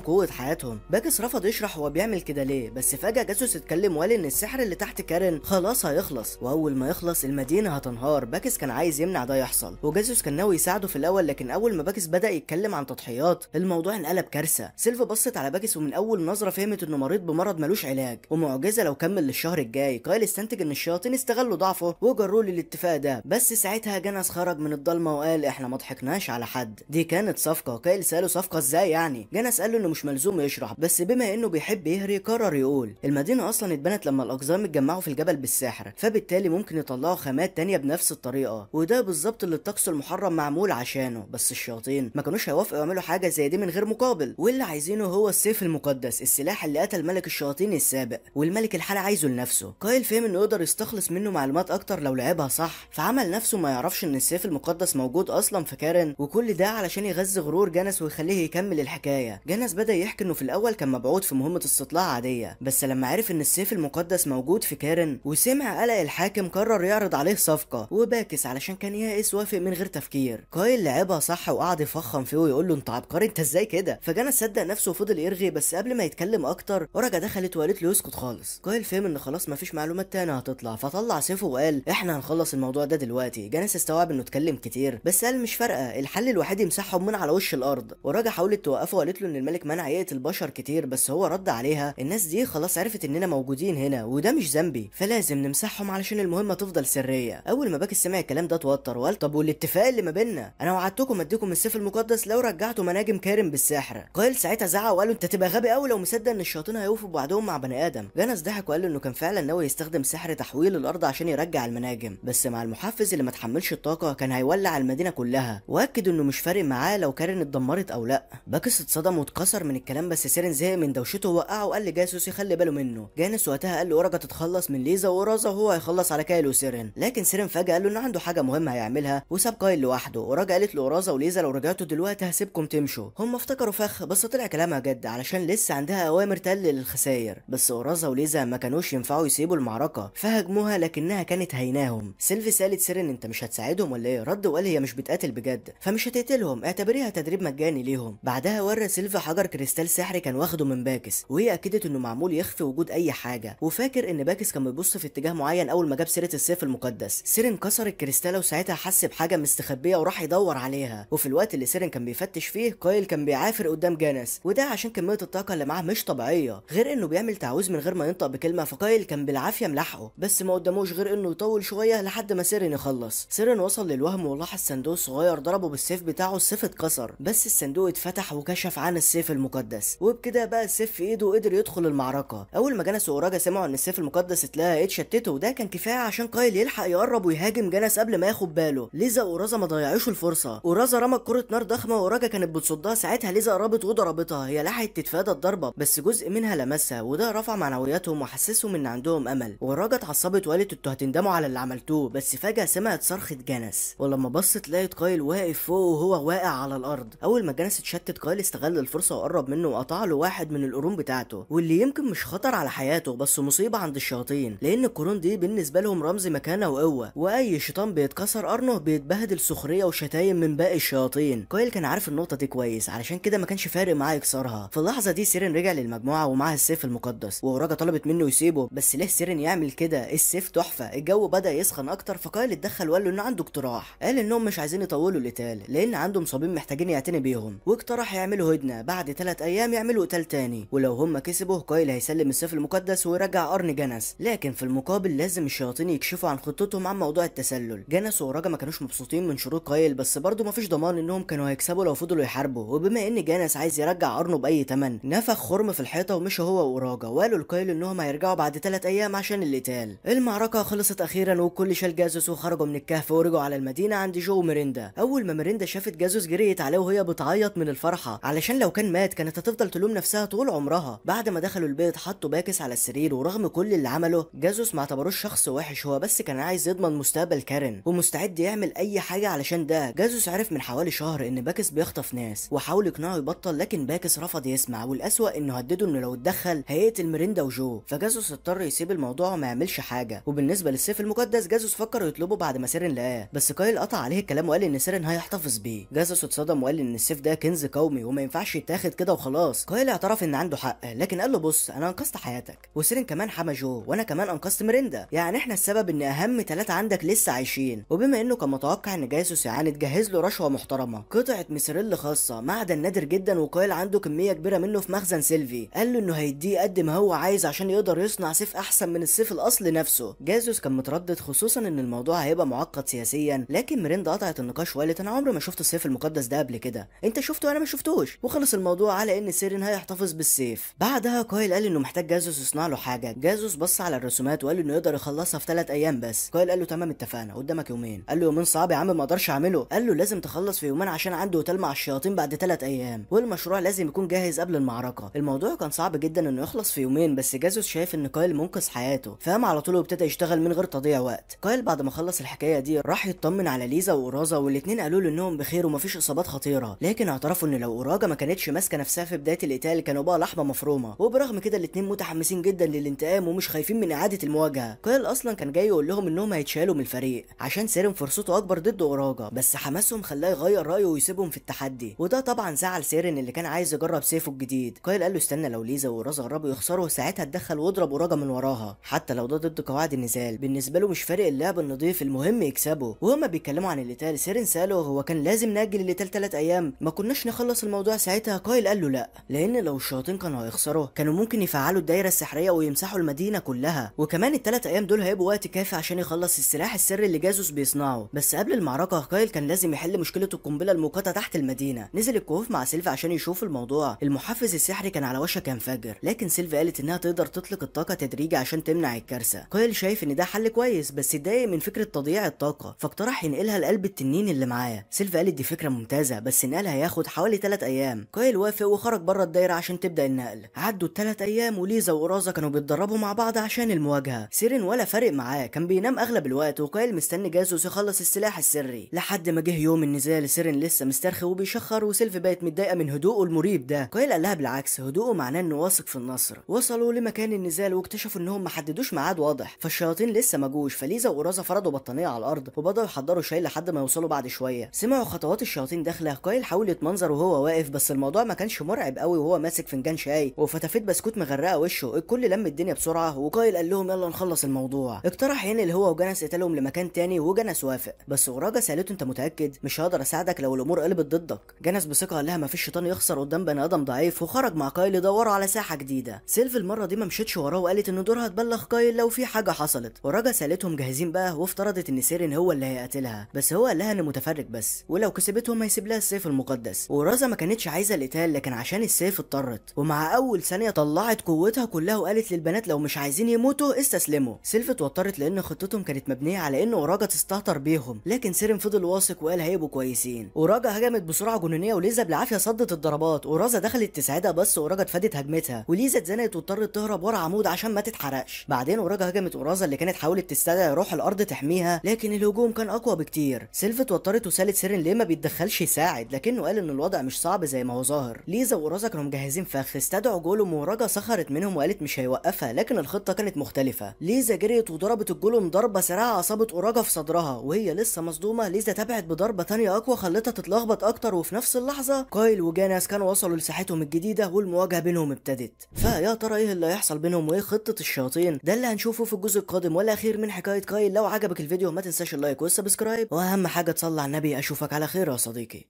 قوة حياتهم. باكس رفض يشرح هو بيعمل كده ليه، بس فجاة جاسوس اتكلم وقال ان السحر اللي تحت كارين خلاص هيخلص، واول ما يخلص المدينة هتنهار. باكس كان عايز يمنع ده يحصل، وجاسوس كان ناوي يساعده في الاول، لكن اول ما باكس بدا يتكلم عن تضحيات الموضوع انقلب كارثة. سيلف بصت على باكس ومن اول نظره فهمت انه مريض بمرض ملوش علاج ومعجزة لو كمل للشهر الجاي. كايل استنتج ان الشياطين استغلوا ضعفه وجروه للاتفاق ده، بس ساعتها جنس خرج من الضلمة وقال احنا ما ضحكناش على حد، دي كانت صفقة. كايل ساله صفقة ازاي يعني؟ جنس قال له انه مش ملزوم يشرح، بس بما انه بيحب يهري قرر يقول المدينة اصلا اتبنت لما الاقزام اتجمعوا في الجبل بالسحر، فبالتالي ممكن يطلعوا خامات تانية بنفس الطريقة، وده بالظبط اللي الطقس المحرم معمول عشانه. بس الشياطين ما كانوش هيوافقوا يعملوا حاجة زي دي من غير مقابل، واللي عايزينه هو السيف المقدس، السلاح اللي قتل ملك الشياطين السابق والملك الحالي عايزه لنفسه. كايل فهم انه يقدر يستخلص منه معلومات اكتر لو لعبها صح، فعمل نفسه ما يعرفش ان السيف المقدس موجود اصلا في كارين، وكل ده علشان يغذي غرور جنس ويخليه يكمل الحكاية. جنس بدا يحكي انه في الاول كان مبعوث في مهمة استطلاع عادية، بس لما عرف ان السيف المقدس موجود في كارين وسمع قلق الحاكم قرر يعرض عليه صفقة، وباكس علشان كان يائس وافق من غير تفكير. كايل لعبها صح وقعد يفخم فيه ويقول له انت عبقري، انت ازاي كده؟ فجنس صدق نفسه وفضل يرغي، بس قبل ما يتكلم اكتر اورجا دخلت وقالت له يسكت خالص. كايل فهم ان خلاص مفيش معلومات تانية هتطلع، فطلع سيفه وقال احنا هنخلص الموضوع ده دلوقتي. جنس استوعب انه اتكلم كتير بس قال مش فارقه، الحل الوحيد يمسحهم من على وش الارض. وراجا حاولت توقفه وقالت له ان الملك منع يقتل بشر كتير، بس هو رد عليها الناس دي خلاص عرفت اننا موجودين هنا وده مش ذنبي، فلازم نمسحهم علشان المهمة تفضل سرية. اول ما باكس سمع الكلام ده اتوتر وقال طب والاتفاق اللي ما بيننا؟ انا وعدتكم اديكم السيف المقدس لو رجعتوا مناجم كارين بالسحر. كايل ساعتها زعق وقال له انت تبقى غبي قوي لو مصدق ان الشياطين هيوفوا بوعدهم مع بني ادم. جنس ضحك وقال له انه كان فعلا ناوي يستخدم سحر تحويل الارض عشان يرجع المناجم، بس مع المحفز اللي ما تحملش الطاقة كان هيولع المدينة كلها، واكد انه مش فارق معاه لو كارين اتدمرت او لا. باكس اتصدم واتكسر من الكلام، بس سيرين زهق من دوشته ووقعه وقال لجاسوس يخلي باله منه. جانس وقتها قال لاورجا تتخلص من ليزا وأورازا وهو هيخلص على كايل وسيرين، لكن سيرين فجاة قال له انه عنده حاجة مهمة هيعملها وساب كايل لوحده. اورجا قالت لاورازا وليزا لو رجعتوا دلوقتي هسيبكم تمشوا. هم افتكروا فخ، بس طلع كلامها جد علشان لسه عندها اوامر تقلل الخسائر. بس اورازا وليزا ما كانوش ينفعوا يسيبوا المعركة فهاجموها، لكنها كانت هيناهم. سيلفي سالت سيرين انت مش هتساعدهم ولا ايه؟ رد وقال هي مش بتقاتل بجد فمش هتقتلهم، اعتبريها تدريب مجاني ليهم. بعدها ورى سيلفي حجر كريستال سحري كان واخده من باكس، وهي اكدت انه معمول يخفي وجود اي حاجة، وفاكر ان باكس كان بيبص في اتجاه معين اول ما جاب سيره السيف المقدس. سيرين كسر الكريستاله وساعتها حس بحاجة مستخبيه وراح يدور عليها، وفي الوقت اللي سيرين كان بيفتش فيه كايل كان بيعافر قدام جانس، وده عشان كمية الطاقة اللي معاه مش طبيعية، غير انه بيعمل تعويذ من غير ما ينطق بكلمه، فكايل كان بالعافية ملحقه، بس ما قداموش غير انه يطول شوية لحد ما سيرين يخلص. سيرين وصل للوهم ولاحظ صندوق صغير ضربه بالسيف بتاعه، السيف اتكسر بس الصندوق اتفتح وكشف عن السيف المقدس، وبكده بقى السيف في ايده وقدر يدخل المعركة. اول ما جنس واوراجا سمعوا ان السيف المقدس اتلقى اتشتتوا، وده كان كفاية عشان كايل يلحق يقرب ويهاجم جنس قبل ما ياخد باله. ليزا واورازا ما ضيعوش الفرصة، اورازا رمت كره نار ضخمة واوراجا كانت بتصدها، ساعتها ليزا قربت وضربتها، هي لحقت تتفادى الضربة بس جزء منها لمسها، وده رفع معنوياتهم وحسسهم ان عندهم امل. واوراجا اتعصبت وقالت انتوا هتندموا على اللي عملتوه، بس فجاة سمعت صرخة جنس، ولما بصت لقت كايل واقف فوق وهو واقع على الارض. اول ما جنس اتشتت كايل استغل الفرصة وقرب منه وقطع له واحد من القرون بتاعته، واللي يمكن مش خطر على حياته بس مصيبة عند الشياطين، لان القرون دي بالنسبة لهم رمز مكانه وقوه، واي شيطان بيتكسر قرنه بيتبهدل سخرية وشتايم من باقي الشياطين. كايل كان عارف النقطة دي كويس علشان كده ما كانش فارق معاه يكسرها. في اللحظة دي سيرين رجع للمجموعة ومعاه السيف المقدس، واوراجا طلبت منه يسيبه، بس ليه سيرين يعمل كده؟ السيف تحفة. الجو بدا يسخن اكتر، فكايل اتدخل وقال له انه عنده اقتراح، قال انهم مش عايزين يطولوا القتال لان عندهم مصابين محتاجين يعتني بيهم، واقترح يعملوا هدنة بعد 3 ايام يعملوا قتال تاني، ولو هم كسبوا كايل هيسلم السيف المقدس ويرجع قرن جنس، لكن في المقابل لازم الشياطين يكشفوا عن خطتهم عن موضوع التسلل. جنس واوراجا ما كانوش مبسوطين من شروط كايل، بس برضه مفيش ضمان انهم كانوا هيكسبوا لو فضلوا يحاربوا، وبما ان جنس عايز يرجع قرنه باي ثمن نفخ خرم في الحيطة ومشى هو واوراجا، وقالوا لكايل انهم هيرجعوا بعد 3 ايام عشان القتال. المعركة خلصت اخيرا والكل شال جازوس وخرجوا من الكهف ورجعوا على المدينة عند جو وميريندا. اول ما ميريندا شافت جازوس جريت عليه وهي بتعيط من الفرحة، علشان لو كان مات كانت هتفضل تلوم نفسها طول عمرها. بعد ما دخلوا البيت حطوا باكس على السرير، ورغم كل اللي عمله جازوس ما اعتبروش شخص وحش، هو بس كان عايز يضمن مستقبل كارين ومستعد يعمل اي حاجة علشان ده. جازوس عرف من حوالي شهر ان باكس بيخطف ناس وحاول يقنعه يبطل، لكن باكس رفض يسمع، والاسوأ انه هدده وهدده انه لو اتدخل هيقتل ميريندا وجو، فجاسوس اضطر يسيب الموضوع وما يعملش حاجة. وبالنسبة للسيف المقدس جاسوس فكر يطلبه بعد ما سيرن لقاه، بس كايل قطع عليه الكلام وقال ان سيرن هيحتفظ بيه. جاسوس اتصدم وقال ان السيف ده كنز قومي وما ينفعش يتاخد كده وخلاص. كايل اعترف ان عنده حق، لكن قال له بص انا انقذت حياتك، وسيرن كمان حمى جو، وانا كمان انقذت ميريندا، يعني احنا السبب ان اهم 3 عندك لسه عايشين. وبما انه كان متوقع ان جاسوس يعاند جهز له رشوة محترمه، قطعه ميسريل خاصة، معدن نادر جدا وكايل عنده كمية كبيرة منه في مخزن سيلفي. قال له انه هيديه قد ما هو عايز عشان يقدر يصنع سيف احسن من السيف الاصلي نفسه. جاسوس كان متردد خصوصا ان الموضوع هيبقى معقد سياسيا، لكن ميريندا قطعت النقاش وقالت انا عمري ما شفت السيف المقدس ده قبل كده، انت شفته وانا ما شفتوش. وخلص الموضوع على ان سيرين هيحتفظ بالسيف. بعدها كايل قال انه محتاج جاسوس يصنع له حاجة. جاسوس بص على الرسومات وقال انه يقدر يخلصها في 3 ايام بس. كايل قال له تمام اتفقنا، قدامك يومين. قال له يومين صعب يا عم ما اقدرش اعمله. قال له لازم تخلص في يومين عشان عنده قتال مع الشياطين بعد 3 ايام، والمشروع لازم يكون جاهز قبل المعركة. الموضوع كان صعب جدا انه يخلص في يومين، بس جاسوس شايف ان كايل منقذ حياته، فقام على طول وابتدى يشتغل من غير تضييع وقت. كايل بعد ما خلص الحكاية دي راح يطمن على ليزا واورازا، والاثنين قالوا له انهم بخير ومفيش اصابات خطيرة، لكن اعترفوا ان لو اوراجا ما كانتش ماسكه نفسها في بداية القتال كانوا بقى لحمه مفرومه. وبرغم كده الاثنين متحمسين جدا للانتقام ومش خايفين من اعاده المواجهة. كايل اصلا كان جاي يقول لهم انهم هيتشالوا من الفريق عشان سيرن فرصته اكبر ضد اوراجا، بس حماسهم خلاه يغير رايه ويسيبهم في التحدي، وده طبعا زعل سيرن اللي كان عايز يجرب سيفه الجديد. كايل قال له استنى، لو ليزا واورازا قربوا يخسروا ساعتها اتدخل واضرب اوراجا من وراها، حتى لو ده ضد قواعد النزال، بالنسبة له مش فارق اللعب النظيف، المهم يكسبه. وهما بيتكلموا عن القتال سيرن ساله هو كان لازم ناجل القتال 3 ايام، ما كناش نخلص الموضوع ساعتها؟ كايل قال له لا، لان لو الشياطين كانوا هيخسروا كانوا ممكن يفعلوا الدايرة السحريه ويمسحوا المدينة كلها، وكمان ال3 ايام دول هيبقوا وقت كافي عشان يخلص السلاح السري اللي جاسوس بيصنعه. بس قبل المعركة كايل كان لازم يحل مشكلة القنبلة الموقته تحت المدينة. نزل الكهوف مع سيلفا عشان يشوف الموضوع. المحفز السحري كان على وشك ينفجر، لكن سيلفا قالت انها تقدر تطلق الطاقة تدريجي عشان تمنع الكارثة. كايل شايف ان ده حل كويس، بس اتضايق من فكرة تضييع الطاقة، فاقترح ينقلها لقلب التنين اللي معاه. سيلفا قالت دي فكرة ممتازة، بس نقلها هياخد حوالي 3 ايام. كايل وافق وخرج بره الدايرة عشان تبدا النقل. عدوا ال3 ايام وليزا واورازا كانوا بيتدربوا مع بعض عشان المواجهة. سيرن ولا فارق معاه، كان بينام اغلب الوقت، وكايل مستني جاسوس يخلص السلاح السري لحد ما جه يوم النزال. سيرن لسه مسترخي وبيشخر، وسيلفي بقت متضايقة من هدوءه المريب ده. كايل قال لها بالعكس، هدوءه معناه انه واثق في النصر. وصلوا لمكان النزال واكتشفوا انهم ما حددوش ميعاد واضح، فالشياطين لسه ما جوش. فليزا واورازا فرضوا بطانيه على الارض وبداوا يحضروا شاي لحد ما يوصلوا بعد شوية. سمعوا خطوات الشياطين داخله. كايل حاول يتمنظر وهو واقف، بس الموضوع ما كانش مرعب قوي وهو ماسك فنجان شاي وفتافيت بسكوت مغرقة وشه. الكل لم الدنيا بسرعة، وكايل قال لهم يلا نخلص الموضوع. اقترح ينقل هو وجنس قتالهم لمكان تاني، وجنس وافق، بس اوراجا سالته انت متاكد؟ مش هقدر اساعدك لو الامور قلبت ضدك. جنس بثقة قال لها مفيش شيطان يخسر قدام بني ادم ضعيف، وخرج مع كايل يدوروا على ساحة جديدة. سيلف المرة دي ما مشيتش وراه وقالت ان دورها تبلغ كايل لو في حاجة حصلت. اوراجا سالتهم جاهزين بقى، وافترضت ان سيرن هو اللي هيقتلها، بس هو قال لها انه متفرج بس، ولو كسبتهم هيسيب لها السيف المقدس. ورازا ما كانتش عايزه القتال، لكن عشان السيف اضطرت، ومع اول ثانية طلعت قوتها كلها وقالت للبنات لو مش عايزين يموتوا استسلموا. سيلف اتوترت لان خطتهم كانت مبنية على ان اوراجا تستهتر بيهم، لكن سيرن فضل واثق وقال هيبقوا كويسين. اوراجا هجمت بسرعة جنونيه وليزا بالعافية صدت الضربات. اورازا دخلت تساعدها، بس اوراجا اتفادت هجمتها، وليزا اتزنقت واضطرت تهرب ورا عمود عشان ما تتحرقش. بعدين اوراجا هجمت اورازا اللي كانت حاولت تستدعي روح الارض تحميها، لكن الهجوم كان اقوى بكتير. سيلف اتوترت وسالت سيرن ليه ما بيتدخلش يساعد، لكنه قال ان الوضع مش صعب زي ما هو ظاهر. ليزا واورازا كانوا مجهزين فخ، استدعوا golem واوراجا سخرت منهم وقالت مش هيوقفها، لكن الخطة كانت مختلفة. ليزا جريت وضربت ال golem ضربه سريعة اصابت اوراجا في صدرها وهي لسه مصدومة. ليزا تبعت بضربه ثانية اقوى خلتها تتلخبط اكتر، وفي نفس اللحظة كايل وجانس كانوا وصلوا لساحتهم الجديدة والمواجهة بينهم ابتدت. فيا ترى ايه اللي هيحصل بينهم وايه خطه الشياطين؟ ده اللي هنشوفه في الجزء القادم والاخير من حكاية كايل. لو عجبك الفيديو ما تنساش ال like وال subscribe، واهم حاجة تصلي على النبي. اشوفك على خير يا صديقي.